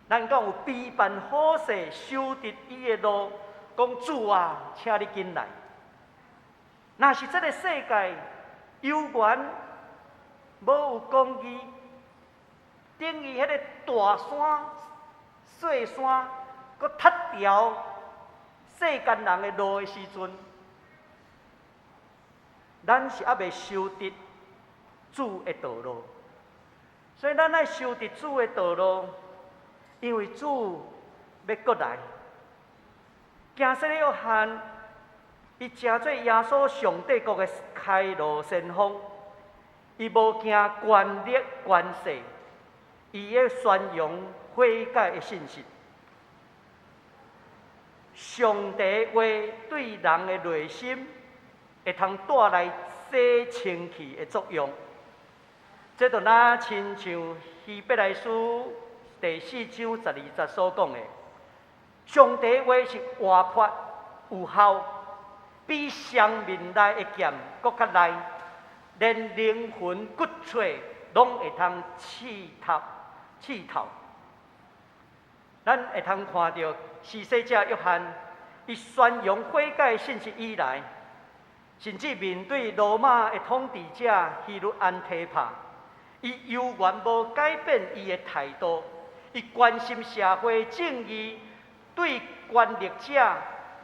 咱講有備辦好勢，修直伊的路，講主啊，請你緊來。若是這个世界猶原無有公義，等於彼个大山、細山，閣塞牢世間人的路的時陣，咱是猶未修直主的道路。所以咱愛修直主的道路，因為主欲閣來。行洗禮約翰，伊成做耶穌上帝國的開路先鋒，伊無驚權力權勢，伊咧宣揚悔改的信息。上帝話對人的內心會通帶來洗清氣的作用。這就若親像希伯來書第四章十二節所講的，上帝話是活潑有效，比雙面利的劍閣較利，連靈魂骨髓攏會通刺透、刺透。咱會通看著施洗者約翰，伊宣揚悔改信息以來，甚至面對羅馬的統治者希律安提帕，伊猶原無改變伊的態度，伊關心社會正義，對權力者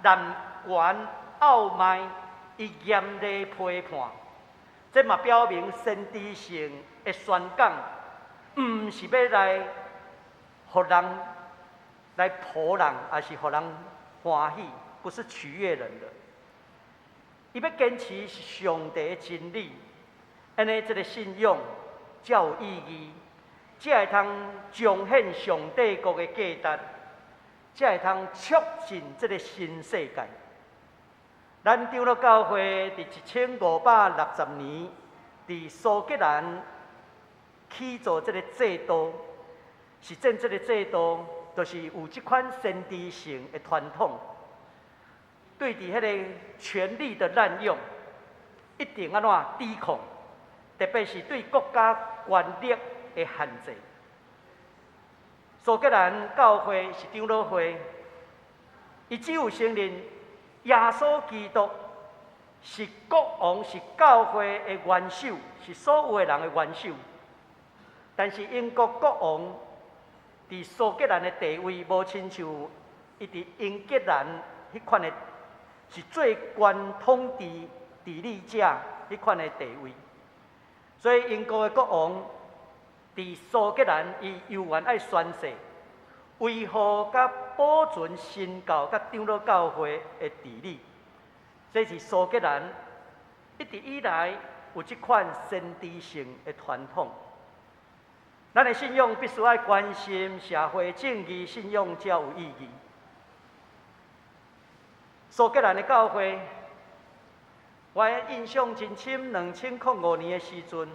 濫權傲慢，伊嚴厲批判。這嘛表明先知性的宣講，毋是欲來予人來唬人，抑是予人歡喜，不是取悅人的。伊欲堅持是上帝的真理，按呢這个信仰才有意義，才會通彰顯上帝國的價值，才會通促進這个新世界。咱長老教會佇1560年，佇蘇格蘭起做這个制度，實踐這个制度，就是有這款先知性的傳統。對佇彼个權力的濫用，一定按怎抵抗，特別是對國家權力的限制。蘇格蘭教會是長老會，伊只有承認耶穌基督是國王，是教會的元首，是所有的人的元首。但是英國國王佇蘇格蘭的地位，無親像伊佇英格蘭彼款的，是最懸統治治理者彼款的地位。所以英國的國王佇蘇格蘭，伊猶原愛宣誓維護佮保存新教佮長老教會的治理。這是蘇格蘭一直以來有這款先知性的傳統。咱的信仰必須愛關心社會正義，信仰才有意義。蘇格蘭的教會，我印象真深，2005年的時陣，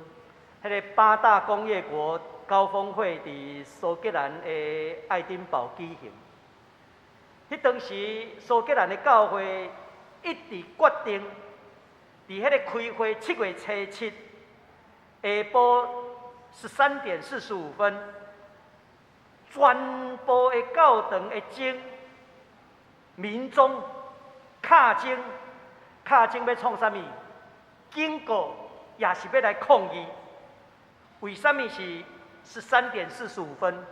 彼个八大工業國高峰會佇蘇格蘭的愛丁堡舉行。彼當時蘇格蘭的教會一直決定，佇彼个開會7月初7下晡13點45分，全部的教堂的鐘、鳴鐘、敲鐘、敲鐘欲創啥物？警告，也是欲來抗議。為啥物是十三點四十五分？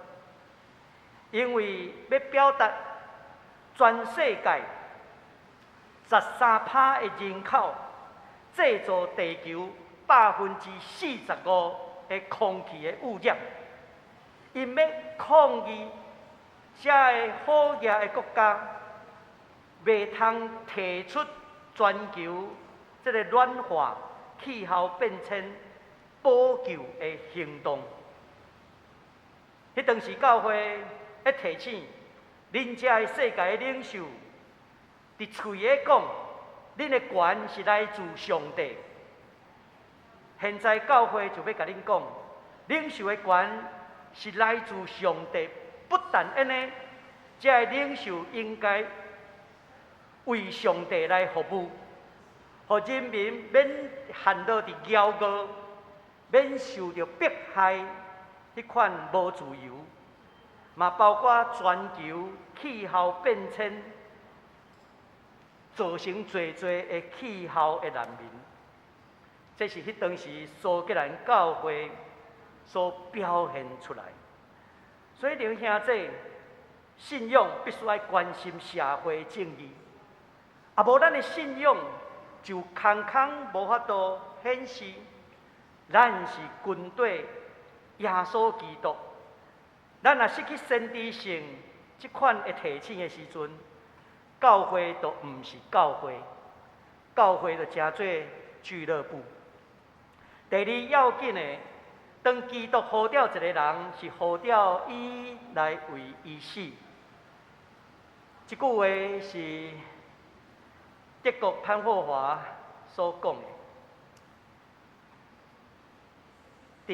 因為欲表達全世界13趴的人口製造地球45%的空氣的污染，𪜶欲抗議遮个好額的國家，袂通提出全球這个暖化、氣候變遷補救的行動。彼當時教會咧提醒，恁遮的世界的領袖，佇喙咧講，恁的權是來自上帝。現在教會就欲共恁講，領袖的權是來自上帝，不但按呢，這个領袖應該為上帝來服務，予人民免陷落佇驕傲、免受著迫害彼款無自由，嘛包括全球氣候變遷造成濟濟的氣候的難民。這是彼當時蘇格蘭教會所表現出來。所以，弟兄姊，信仰必須愛關心社會正義，啊，無咱的信仰就空空無法度顯示，咱是跟綴耶穌基督。咱若失去先知性這款的提醒的時陣，教會就毋是教會，教會就成做俱樂部。第二要緊的，當基督呼召一個人，是呼召伊來為伊死。這句話是德國潘霍華所講的。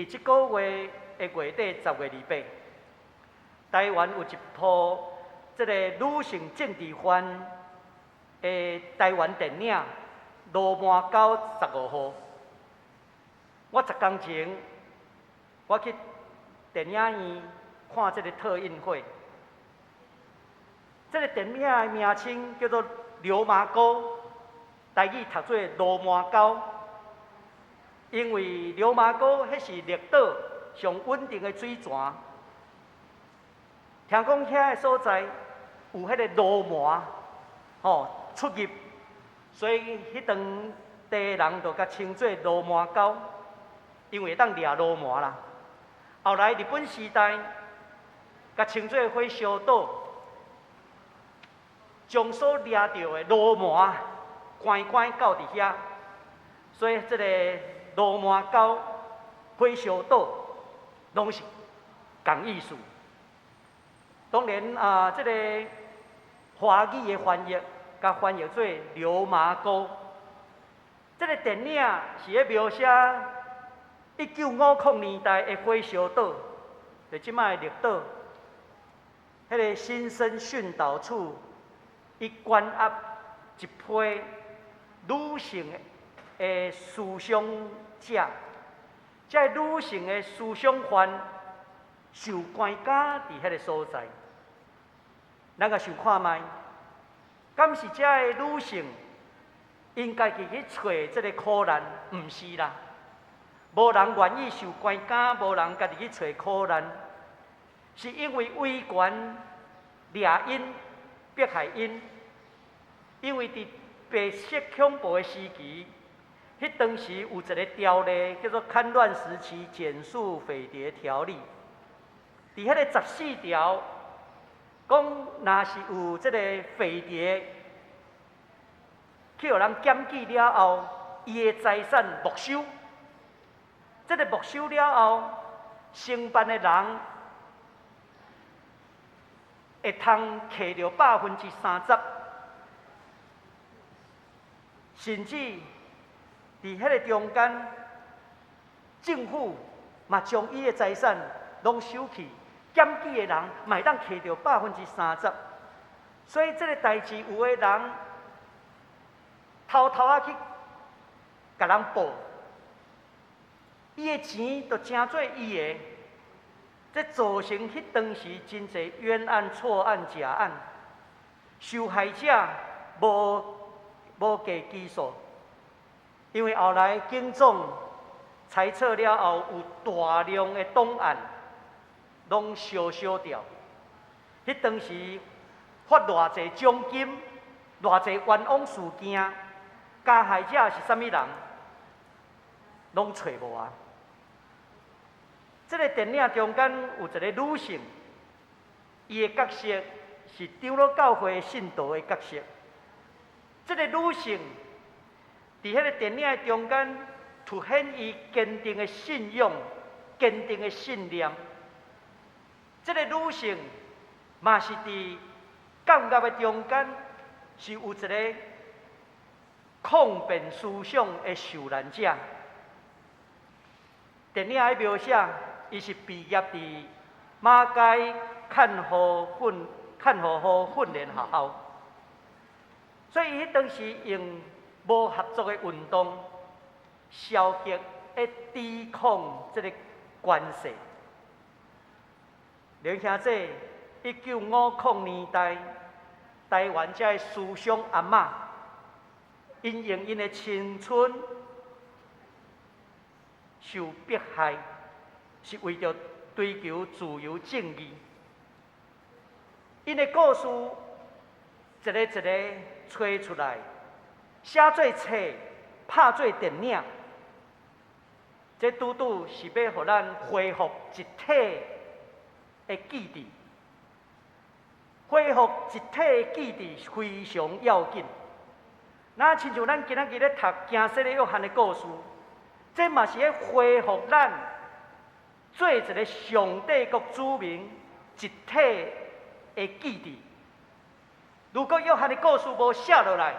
佇這個月的月底10月28，台灣有一部這個女性政治犯的台灣電影《鱸鰻溝十五號》。我10工前，我去電影院看這個特映會。這個電影的名稱叫做《流麻溝》，台語讀做鱸鰻溝。因為流麻溝彼是綠島上穩定的水泉，聽講遐个所在有彼个鱸鰻吼出入，所以彼當地人就共稱做鱸鰻溝，因為會當掠鱸鰻啦。後來日本時代，共稱做火燒島，將所掠著的鱸鰻關關到佇遐，所以這個鱸鰻溝、火燒島攏是仝意思。當然啊，這個華語的翻譯，共翻譯做流麻溝。這個電影是咧描寫1950年代的火燒島，就這擺的綠島，彼個新生訓導處，伊關押一批女性的思想者，這个女性的思想犯受關監佇彼个所在。咱共想看覓，敢是這个女性𪜶家己去揣這个苦難？毋是啦，無人願意受關監，無人家己去揣苦難，是因為威權掠𪜶、迫害𪜶，因為佇白色恐怖的時期，彼當時有一个條例叫做《戡亂時期檢束匪諜條例》，佇彼个14條講，若是有這个匪諜去予人檢舉了後，伊的財產沒收。這个沒收了後，承辦的人會通挾著30%，甚至佇彼个中間，政府嘛將伊的財產攏收去，檢舉的人嘛會當挾著30%。所以這个代誌有的人偷偷仔去共人報，伊的錢就成做伊的，這造成彼當時真濟冤案、錯案、假案，受害者無計其數，因為後來警總裁撤了後，有大量的檔案攏燒燒掉。彼當時發偌濟獎金，偌濟冤枉事件，加害者是啥物人，攏揣無啊！這个電影中間有一个女性，伊的角色是長老教會信徒的角色。這个女性佇彼个電影的中間，凸顯伊堅定的信仰、堅定的信念。這个女性嘛是佇監獄的中間，是有一个抗辯思想的受難者。電影的描寫，伊是畢業佇馬偕看護婦訓練學校，所以伊彼當時用無合作的運動，消極咧抵抗這个權勢。弟兄姊，1950年代，台灣這个思想阿嬤，𪜶用𪜶的青春受迫害，是為著追求自由正義。𪜶的故事一个一个揣出來，寫做冊，拍做電影。這拄拄是欲予咱恢復一體的記憶。恢復一體的記憶非常要緊。若親像咱今仔日咧讀驚洗禮約翰的故事，這嘛是咧恢復咱做一个上帝國子民一體的記憶。如果約翰的故事無寫落來，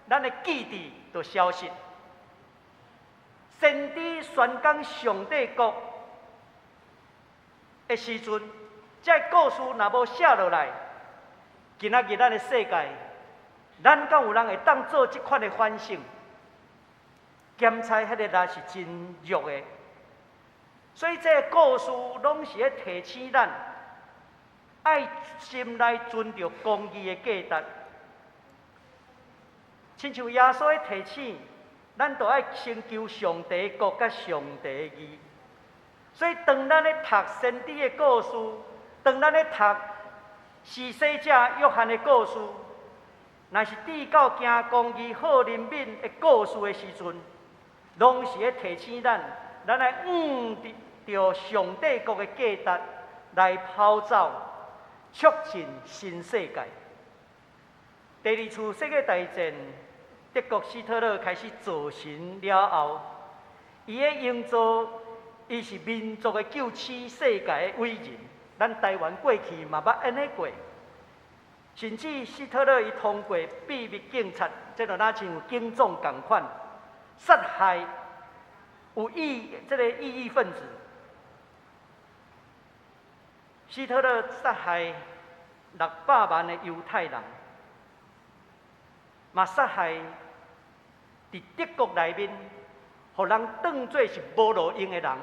咱的記憶就消失。先知宣講上帝國的時陣，這个故事若無寫落來，今仔日咱的世界，咱敢有人會當做這款的反省？檢查彼个力是真弱的，所以這个故事攏是咧提醒咱，愛心內存著公義的價值。親像耶穌咧提醒，咱都愛先求上帝國佮上帝義。所以當咱咧讀先知的故事，當咱咧讀施洗者約翰的故事，若是至到行公義、好憐憫的故事的時陣，攏是咧提醒咱，咱愛向著上帝國的價值來跑走，促進新世界。第二次世界大戰，德國希特勒開始造神了後，伊咧營造伊是民族的救世世界的偉人。咱台灣過去嘛捌按呢過，甚至希特勒伊通過秘密警察，這就若像警總仝款，殺害有異這个異議分子。希特勒殺害600萬的猶太人，嘛殺害佇德國內面，予人當做是無路用的人，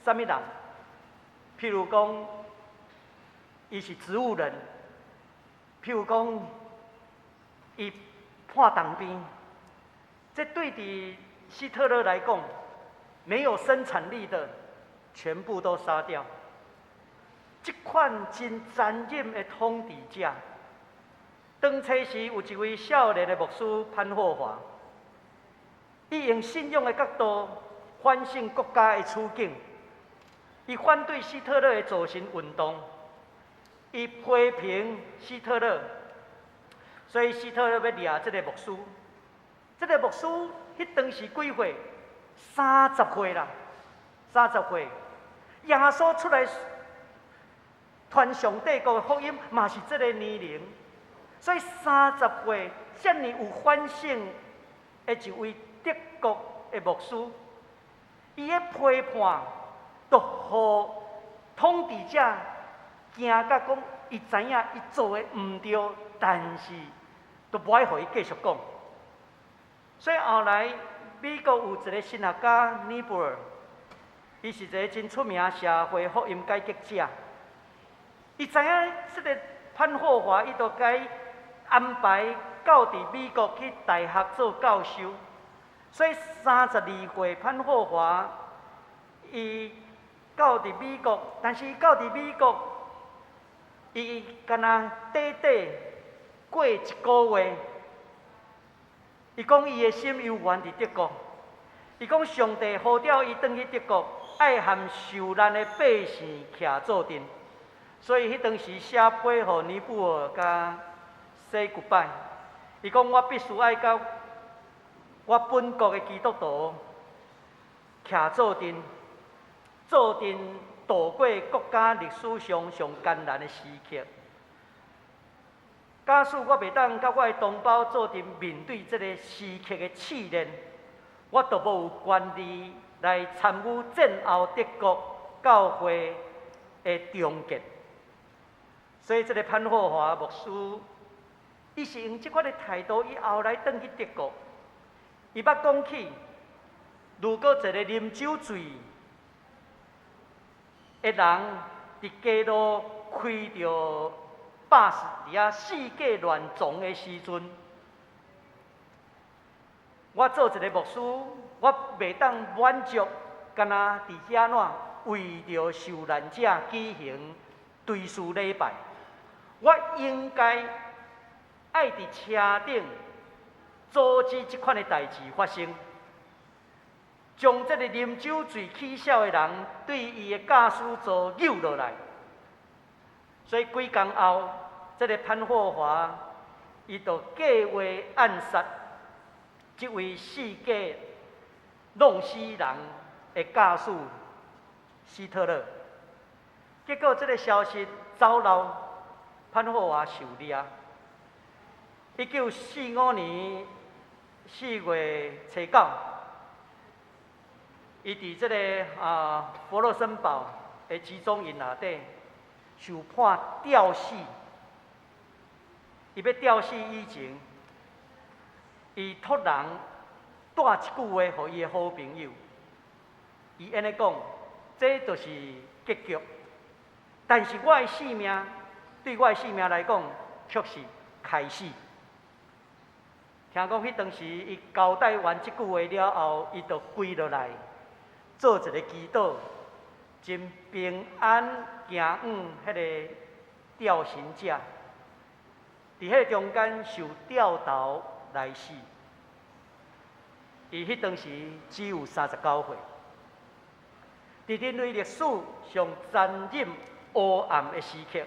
啥物人？譬如講，伊是植物人；譬如講，伊破銅邊。這對佇希特勒來講，沒有生產力的，全部都殺掉。這款真殘忍的統治者，當初時有一位少年的牧師潘霍華，伊用信仰的角度反省國家的處境，伊反對希特勒的造神運動，伊批評希特勒，所以希特勒欲掠這个牧師。這个牧師彼當時幾歲？30歲啦，30歲。耶穌出來傳上帝國的福音，嘛是這个年齡。所以30歲，遮爾有反省的一位德國的牧師，伊的批判，就予統治者驚甲講，伊知影伊做的毋對，但是都無愛予伊繼續講。所以後來美國有一个神學家尼布爾，伊是一个真出名社會福音改革者。伊知影這个潘霍華，伊就共伊安排到佇美國去大學做教授。所以32歲潘霍華，伊到佇美國，但是伊到佇美國，伊敢若短短過一个月，伊講伊的心猶原佇德國。伊講上帝呼召伊轉去德國，愛和受難的百姓徛做陣。所以彼當時寫批予尼布爾佮 say goodbye。伊講我必須愛佮我本國的基督徒徛做陣，做陣度過國家歷史上上艱難的時刻。假使我袂當佮我的同胞做陣面對這个時刻的試煉，我就無有權利來參與戰後德國教會的重建。所以，這个潘霍華牧師，伊是用這款的態度，伊後來轉去德國，伊捌講起，如果一個啉酒醉的人佇街路開著巴士佇遐四界亂撞的時陣，我做一個牧師，我袂當滿足，敢若佇遐怎為著受難者舉行追思禮拜。我應該愛佇車頂阻止這款的代誌發生，將這個啉酒醉起痟的人對伊的駕駛座扭落來。所以幾工後，這個潘霍華伊就計劃暗殺這位世界弄死人的駕駛希特勒。結果這個消息走漏，潘霍華受掠。1945年4月初9，伊佇這个佛羅森堡的集中營內底受判吊死。伊欲吊死以前，伊託人帶一句話予伊的好朋友。伊按呢講，這就是結局。但是我的性命，對我的性命來講，卻是開始。聽講彼當時，伊交代完這句話了後，伊就跪落來做一个祈禱，真平安行往彼个吊刑者。佇彼个中間受吊頭來死。伊彼當時只有39歲。佇人類歷史上殘忍黑暗的時刻，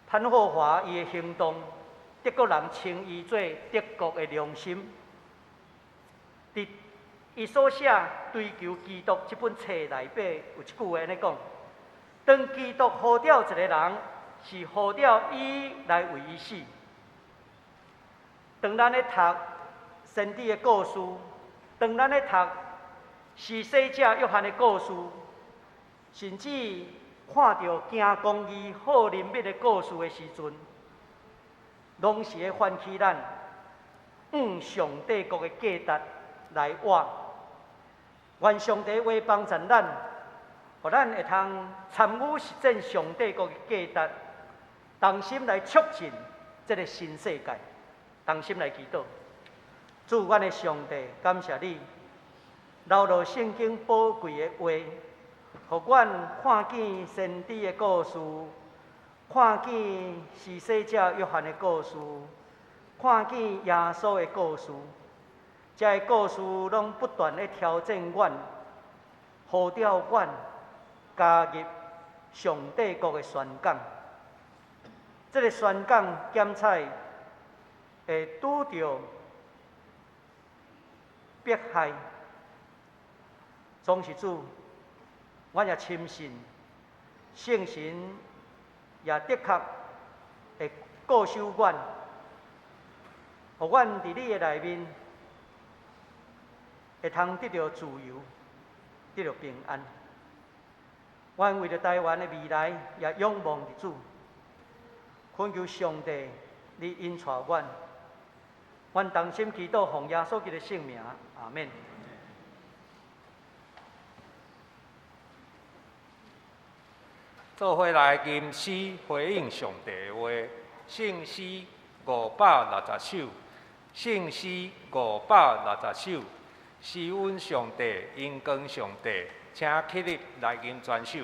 潘霍華伊的行動，德國人稱伊做德國的良心。佇伊所寫《追求基督》這本冊內底有一句話按呢講：當基督呼召一个人，是呼召伊來為伊死。當咱咧讀先知的故事，當咱咧讀施洗者約翰的故事，甚至看著行公義、好憐憫的故事的時陣，攏是咧喚起咱向上帝國的價值來活。願上帝話幫助咱，予咱會通參與實踐上帝國的價值，同心來促進這个新世界，同心來祈禱。主，阮的上帝，感謝你留落聖經寶貴的話，予阮看見先知的故事，看見施洗者約翰的故事，看見耶穌的故事。這个故事攏不斷咧挑戰阮，呼召阮加入上帝國的宣講。這个宣講檢採會拄著迫害，總是主，阮也深信聖神也的確會固守阮，予阮佇你的內面會通得著自由，得著平安。阮為著台灣的未來，也仰望佇主，懇求上帝，你引帶阮。阮同心祈禱，奉耶穌基督的聖名，阿們。做伙來吟詩回應上帝的話，聖詩560首，聖詩560首，施恩上帝，榮光上帝，請起立來吟全首。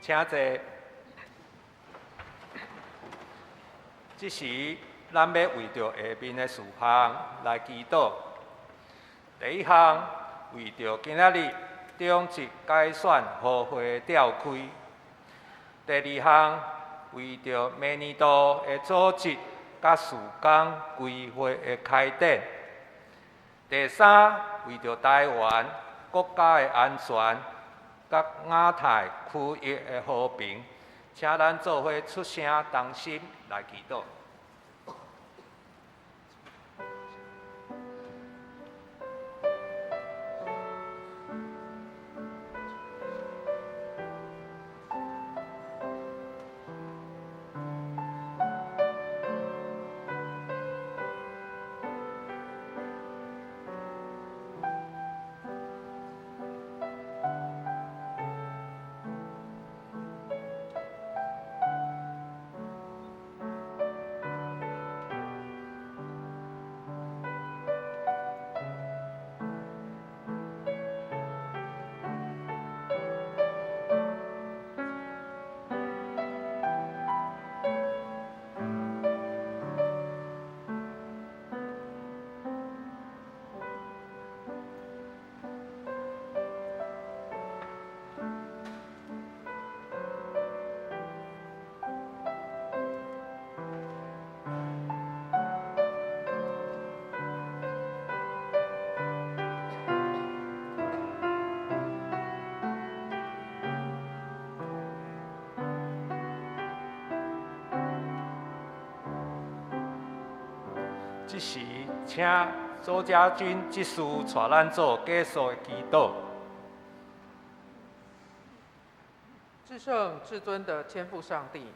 請坐。這時，咱欲為著下面的事項來祈禱。第一項，為著今仔日長執改選和會召開。第二項，為著明年度的組織佮事工規劃的開展。第三，為著臺灣國家的安全佮亞太區域的和平，請咱做伙出聲同心來祈禱。這時，請周家軍執事帶咱做結束的祈禱。至聖至尊的天父上帝，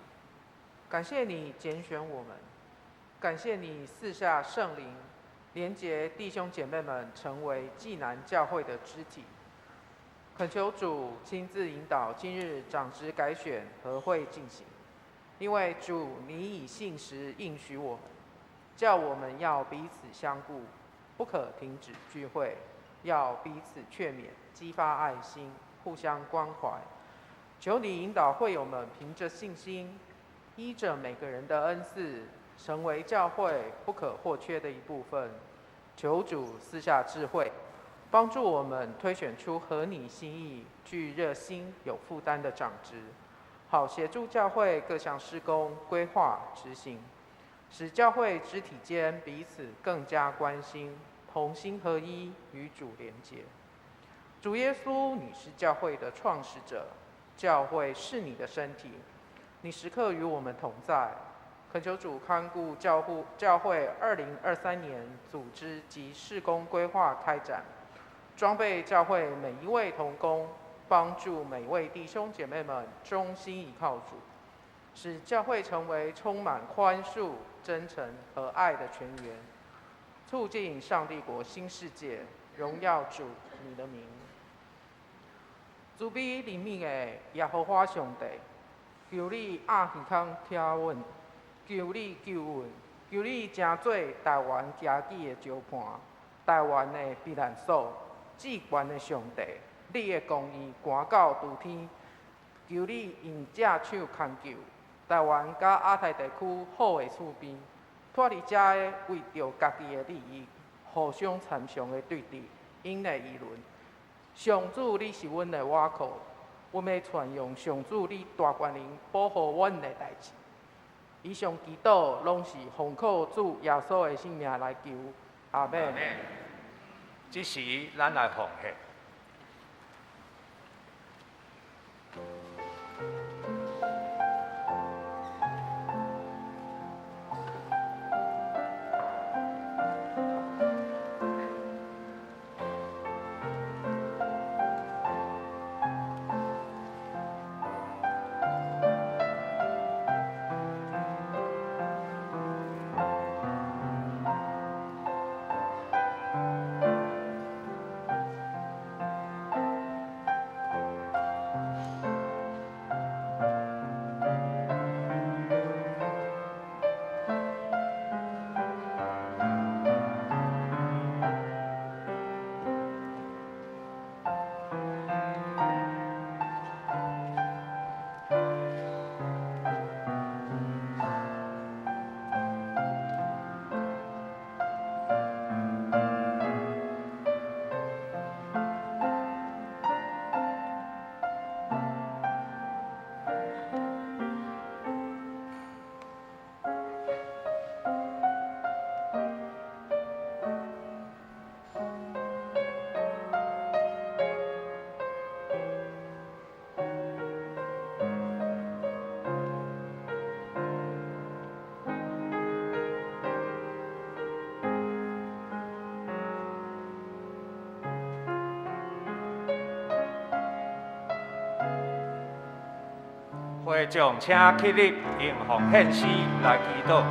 感謝你揀選我們，感謝你賜下聖靈，連結弟兄姐妹們成為濟南教會的肢體。懇求主親自引導今日長執改選和會進行，因為主你以信實應許我們，叫我們要彼此相顧，不可停止聚會，要彼此勸勉，激發愛心，互相關懷。求你引導會友們憑著信心，依著每個人的恩賜，成為教會不可或缺的一部分。求主賜下智慧，幫助我們推選出合你心意、具熱心、有負擔的長執，好協助教會各項事工規劃執行，使教會肢體間彼此更加關心，同心合一，與主連結。主耶穌，你是教會的創始者，教會是你的身體，你時刻與我們同在。懇求主看顧教會2023年組織及事工規劃開展，裝備教會每一位同工，幫助每位弟兄姐妹們忠心倚靠主，使教會成為充滿寬恕、真誠和愛的泉源，促進上帝國新世界，榮耀主你的名。慈悲憐憫的耶和華上帝，求你鴨耳孔聽阮，求你救阮，求你成做臺灣家己的石盤，臺灣的避難所，至懸的上帝，你的公義悬到諸天，求你用這手牽救臺灣佮亞太地區好的厝邊，脫離遮个為著家己的利益，互相參詳的對立，𪜶的議論。上主，你是阮的倚靠，阮欲傳揚上主你大權能保護阮的代誌。以上祈禱攏是奉靠主耶穌的聖名來求，阿們。這時，咱來奉獻。會眾請起立，用奉獻詩來祈禱。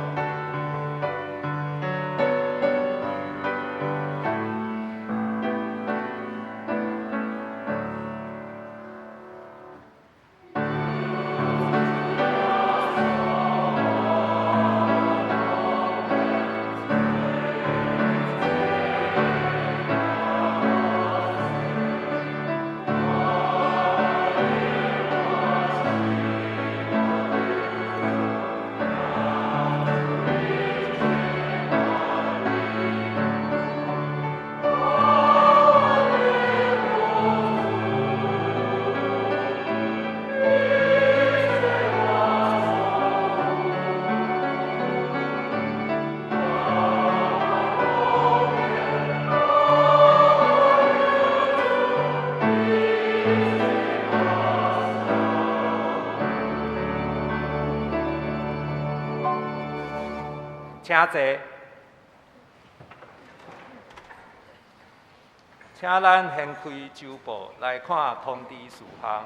請坐，請咱掀開週報來看通知事項。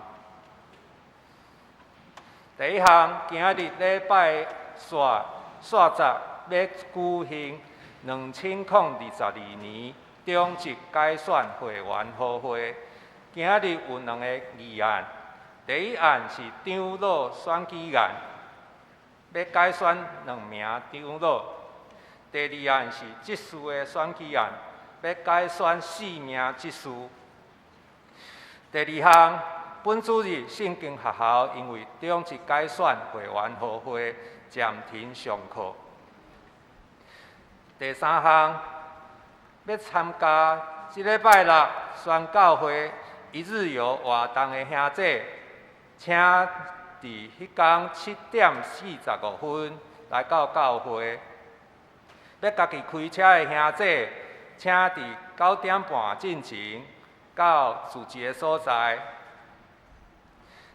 第一項，今仔日禮拜四煞節欲舉行2022年長執改選會員好會。今仔日有兩個議案，第一案是長老選舉案，欲改選兩名長老。第二案是執事的選舉案，欲改選四名執事。第二項，本主日聖經學校因為長執改選會員好會暫停上課。第三項，欲參加這禮拜六宣教會一日遊活動的兄弟，請佇彼工7點45分來到教會。欲家己開車的兄弟，請佇9點半進前到聚集的所在。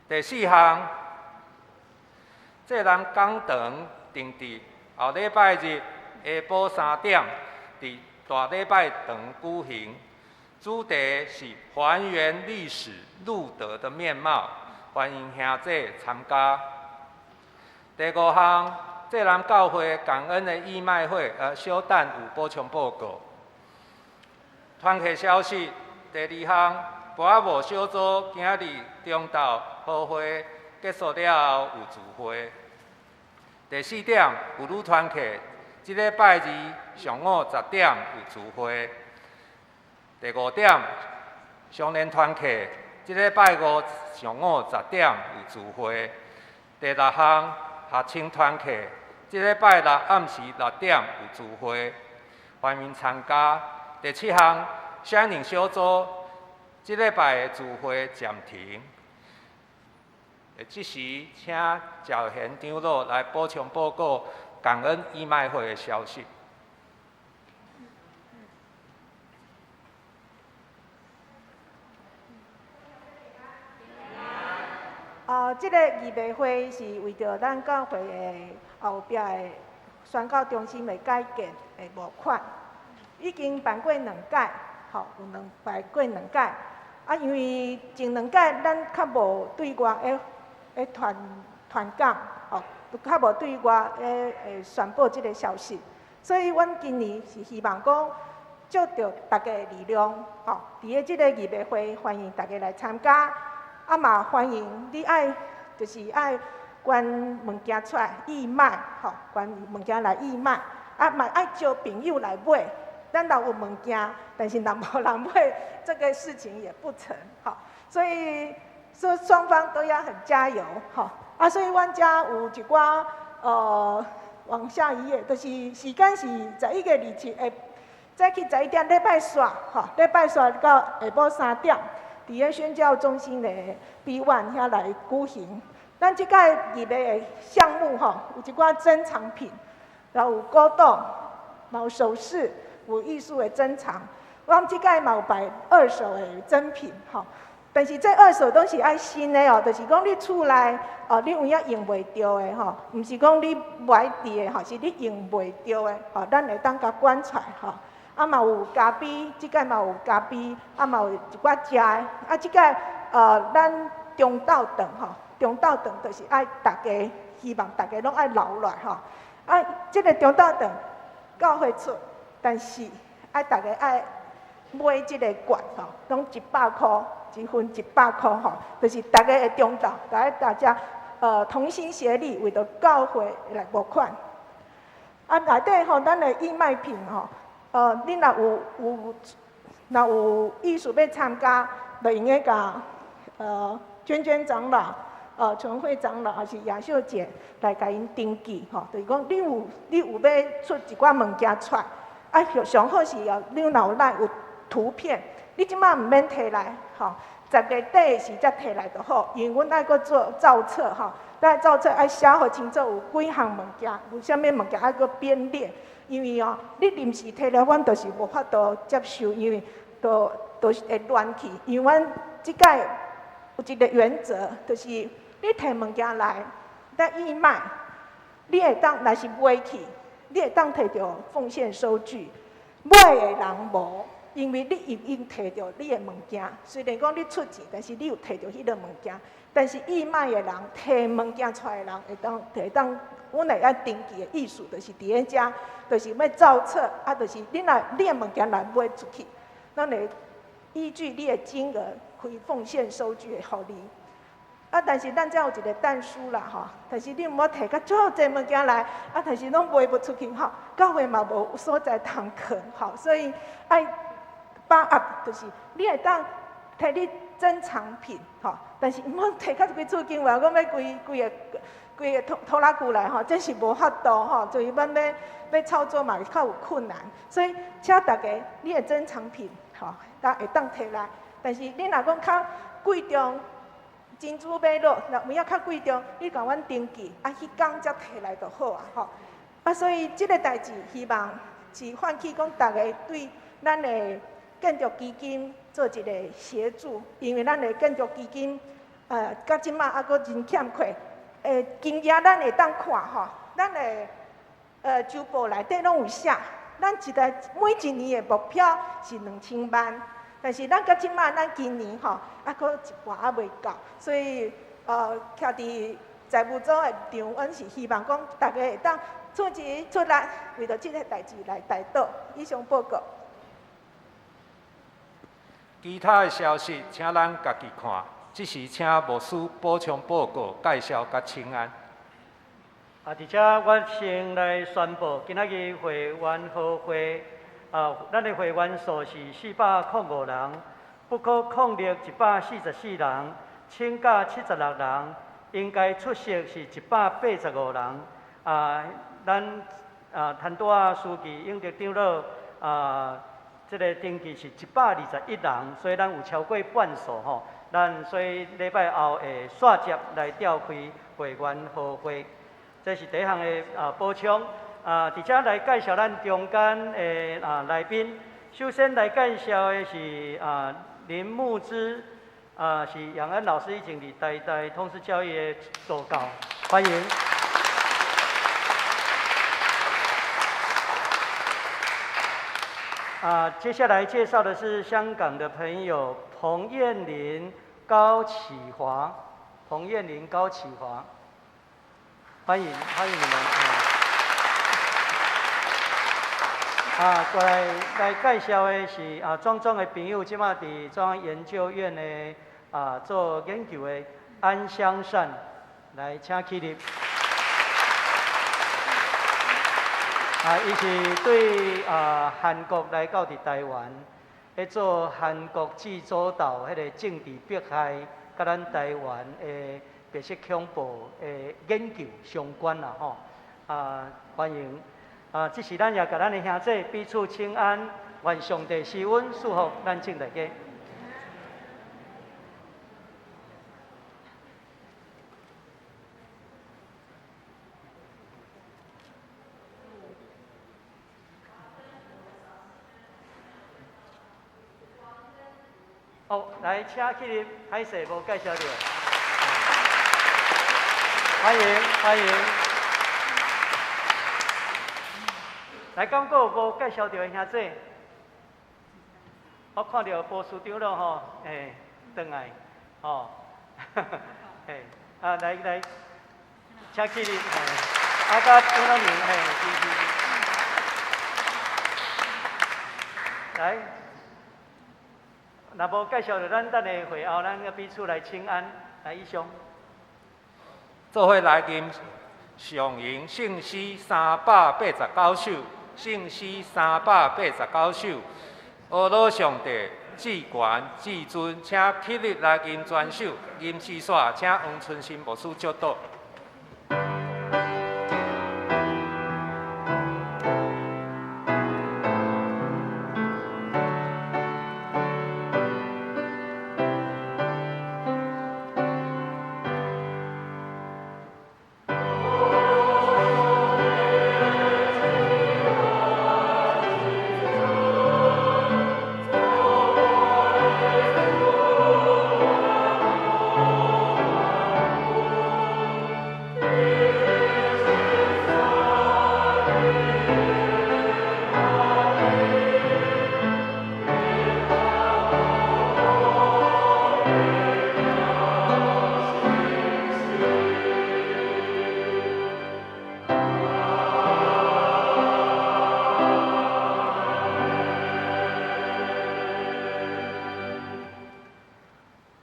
第四項，濟南講堂定佇後禮拜日下晡3點，佇大禮拜堂舉行，主題是還原歷史路德的面貌，歡迎兄弟參加。第五項，濟南教會感恩的義賣會，小等有補充報告。團契消息，第二項，博阿無小組今仔日中晝好會結束了後有聚會。第四點，婦女團契，這禮拜二上午10點有聚會。第五點，少年團契，這禮拜五上午10點有聚會。第六項，學青團契，這禮拜六暗時6點有聚會，歡迎參加。第七項，雙寧小組，這禮拜的聚會暫停。這時，請趙賢長老來補充報告感恩義賣會的消息。這個義賣會是為著咱教會的後壁的宣教中心的改建的募款，已經辦過兩屆，吼，有兩辦過兩屆。啊，因為前兩屆咱較無對外的傳講，吼，較無對外的宣布這個消息，所以阮今年是希望講借著大家的力量，吼，佇咧這個義賣會歡迎大家來參加。啊嘛歡迎你愛，就是愛捐物件出來義賣，吼，捐物件來義賣，啊嘛愛招朋友來買。咱若有物件，但是若無人買，這個事情也不成，吼。所以說雙方都要很加油，吼。啊，所以阮遮有一寡往下一頁，就是時間是11月27日，早起11點禮拜四，吼，禮拜四到下晡3點。佇咧宣教中心的 B1 遐來舉行。咱這屆義賣的項目吼，有一寡珍藏品，然後有古董，嘛有首飾，有藝術的珍藏。阮這屆嘛有擺二手的珍品吼，但是這二手攏是愛新的哦，就是講你厝內哦，你有影用袂著的吼，毋是講你無愛佇的吼，是你用袂著的吼，咱會當共捐出來吼。啊嘛有咖啡，這屆嘛有咖啡，啊嘛有一寡食的。啊，這屆咱中晝頓吼，中晝頓就是愛逐家，希望逐家攏愛留落來吼。啊，這个中晝頓教會出，但是愛逐家愛買這个券吼，攏一百箍，一份一百箍吼，就是逐家的中晝，大家同心協力為著教會來募款。啊，內底吼，咱的義賣品吼，恁若有意思欲參加，就用得共娟娟長老、純慧長老，抑是雅秀姐來共𪜶登記吼，就是講你有欲出一寡物件出來，啊，上好是哦，你若有來有圖片，你這擺毋免提來吼，10月底的時才提來就好，因為阮愛閣做造冊吼，咱造冊愛寫予清楚有幾項物件，有啥物物件愛閣編列，因為哦，你臨時提來，阮就是無法度接受，因為都是會亂去。因為阮這擺有一个原則，就是你提物件來，咱義賣，你會當若是賣去，你會當提著奉獻收據，買的人無。因為你已經提著你的物件，雖然講你出錢，但是你有提著彼个物件。但是義賣的人提物件出來的人，會當，阮會愛登記的意思，就是佇咧遮，就是欲造冊，啊，就是你若你的物件若賣出去，咱會依據你的金額開奉獻收據會予你。啊，但是咱遮有一个但書啦吼，但是你毋好提較足濟物件來，啊，但是攏賣無出去吼，教會嘛無所在通囥吼，所以愛把握，就是你會當提你珍藏品吼，但是毋好提較規厝經話，講欲規個拖拉機來吼，這是無法度吼，就是咱欲操作嘛較有困難，所以請大家你的珍藏品吼，會當提來，但是你若講較貴重。珍珠瑪瑙，若有影較貴重，你共阮登記，啊，彼工才提來就好啊，吼。啊，所以這个代誌，希望是喚起講逐家對咱的建築基金做一个協助，因為咱的建築基金，到這擺猶閣真欠缺。經驗咱會當看吼，咱的周報內底攏有寫，咱一個每一年的目標是2000萬。但是咱到這擺，咱今年吼，猶閣一半猶未到，所以徛佇財務組的立場，阮是希望講逐家會當出錢出力，為著這个代誌來代禱。以上報告。其他的消息，請咱家己看。這時請牧師補充報告、介紹佮請安。啊，佇遮我先來宣布，今仔日會員和會。啊，咱的會員數是405人，不可抗力144人，請假76人，應該出席是185人。啊，咱啊，陳拄仔書記永德長老啊，這个登記是121人，所以咱有超過半數吼。咱所以禮拜後會煞接來召開會員和會，這是第一項的啊補充。啊，佇遮來介紹咱中間的啊來賓。首先來介紹的是啊林牧之，啊是楊恩老師以前佇台大通識教育的助教，歡迎。啊，接下來介紹的是香港的朋友彭燕玲、高啟華，彭燕玲、高啟華，歡迎歡迎你們。啊，過來來介紹的是啊，壯壯的朋友，這馬佇中央研究院的啊做研究的安香善，來請起立。啊，伊是對啊韓國來到佇台灣，咧做韓國濟州島彼個政治迫害，佮咱台灣的白色恐怖的研究相關啦吼。啊，歡迎。啊，這時咱也共咱的兄弟彼此請安，願上帝施恩賜福咱眾大家。哦，來，請起立，歹勢無介紹著，歡迎歡迎。來，敢閣有無介紹著的兄弟？我看著波司長了吼，轉來，吼，嘿，啊，來來，請起立，啊，佮長老娘，嘿，是是是。來，若無介紹著，咱等下會後，咱彼此來請安，來以上。做伙來吟上吟聖詩389首，聖詩389首，阿老上帝至懸至尊，請起立來吟全首，吟詩煞，請黃春新牧師祝禱。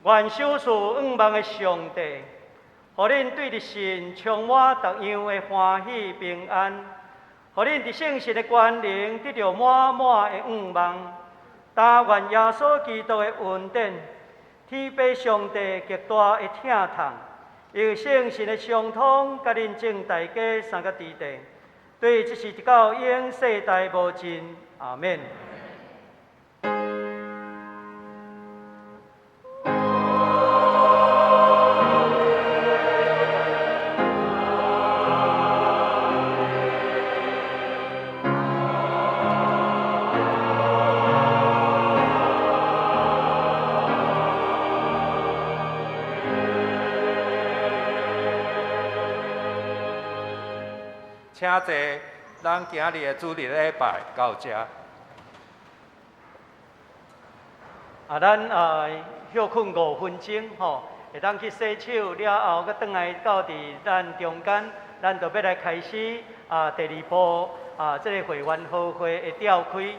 願賞賜願望的上帝，予恁對著神充滿各樣的歡喜平安，予恁佇聖神的權能得著滿滿的願望。但願耶穌基督的恩典，天父上帝極大的疼痛，用聖神的相通，佮恁眾大家三個弟弟，對這時直到永世代無盡。阿們。請坐，咱今日的主日禮拜到這。啊，咱啊歇睏5分鐘吼，會當去洗手了後，閣轉來到佇咱中間，咱就欲來開始啊第二步啊，這个會員和會的召開。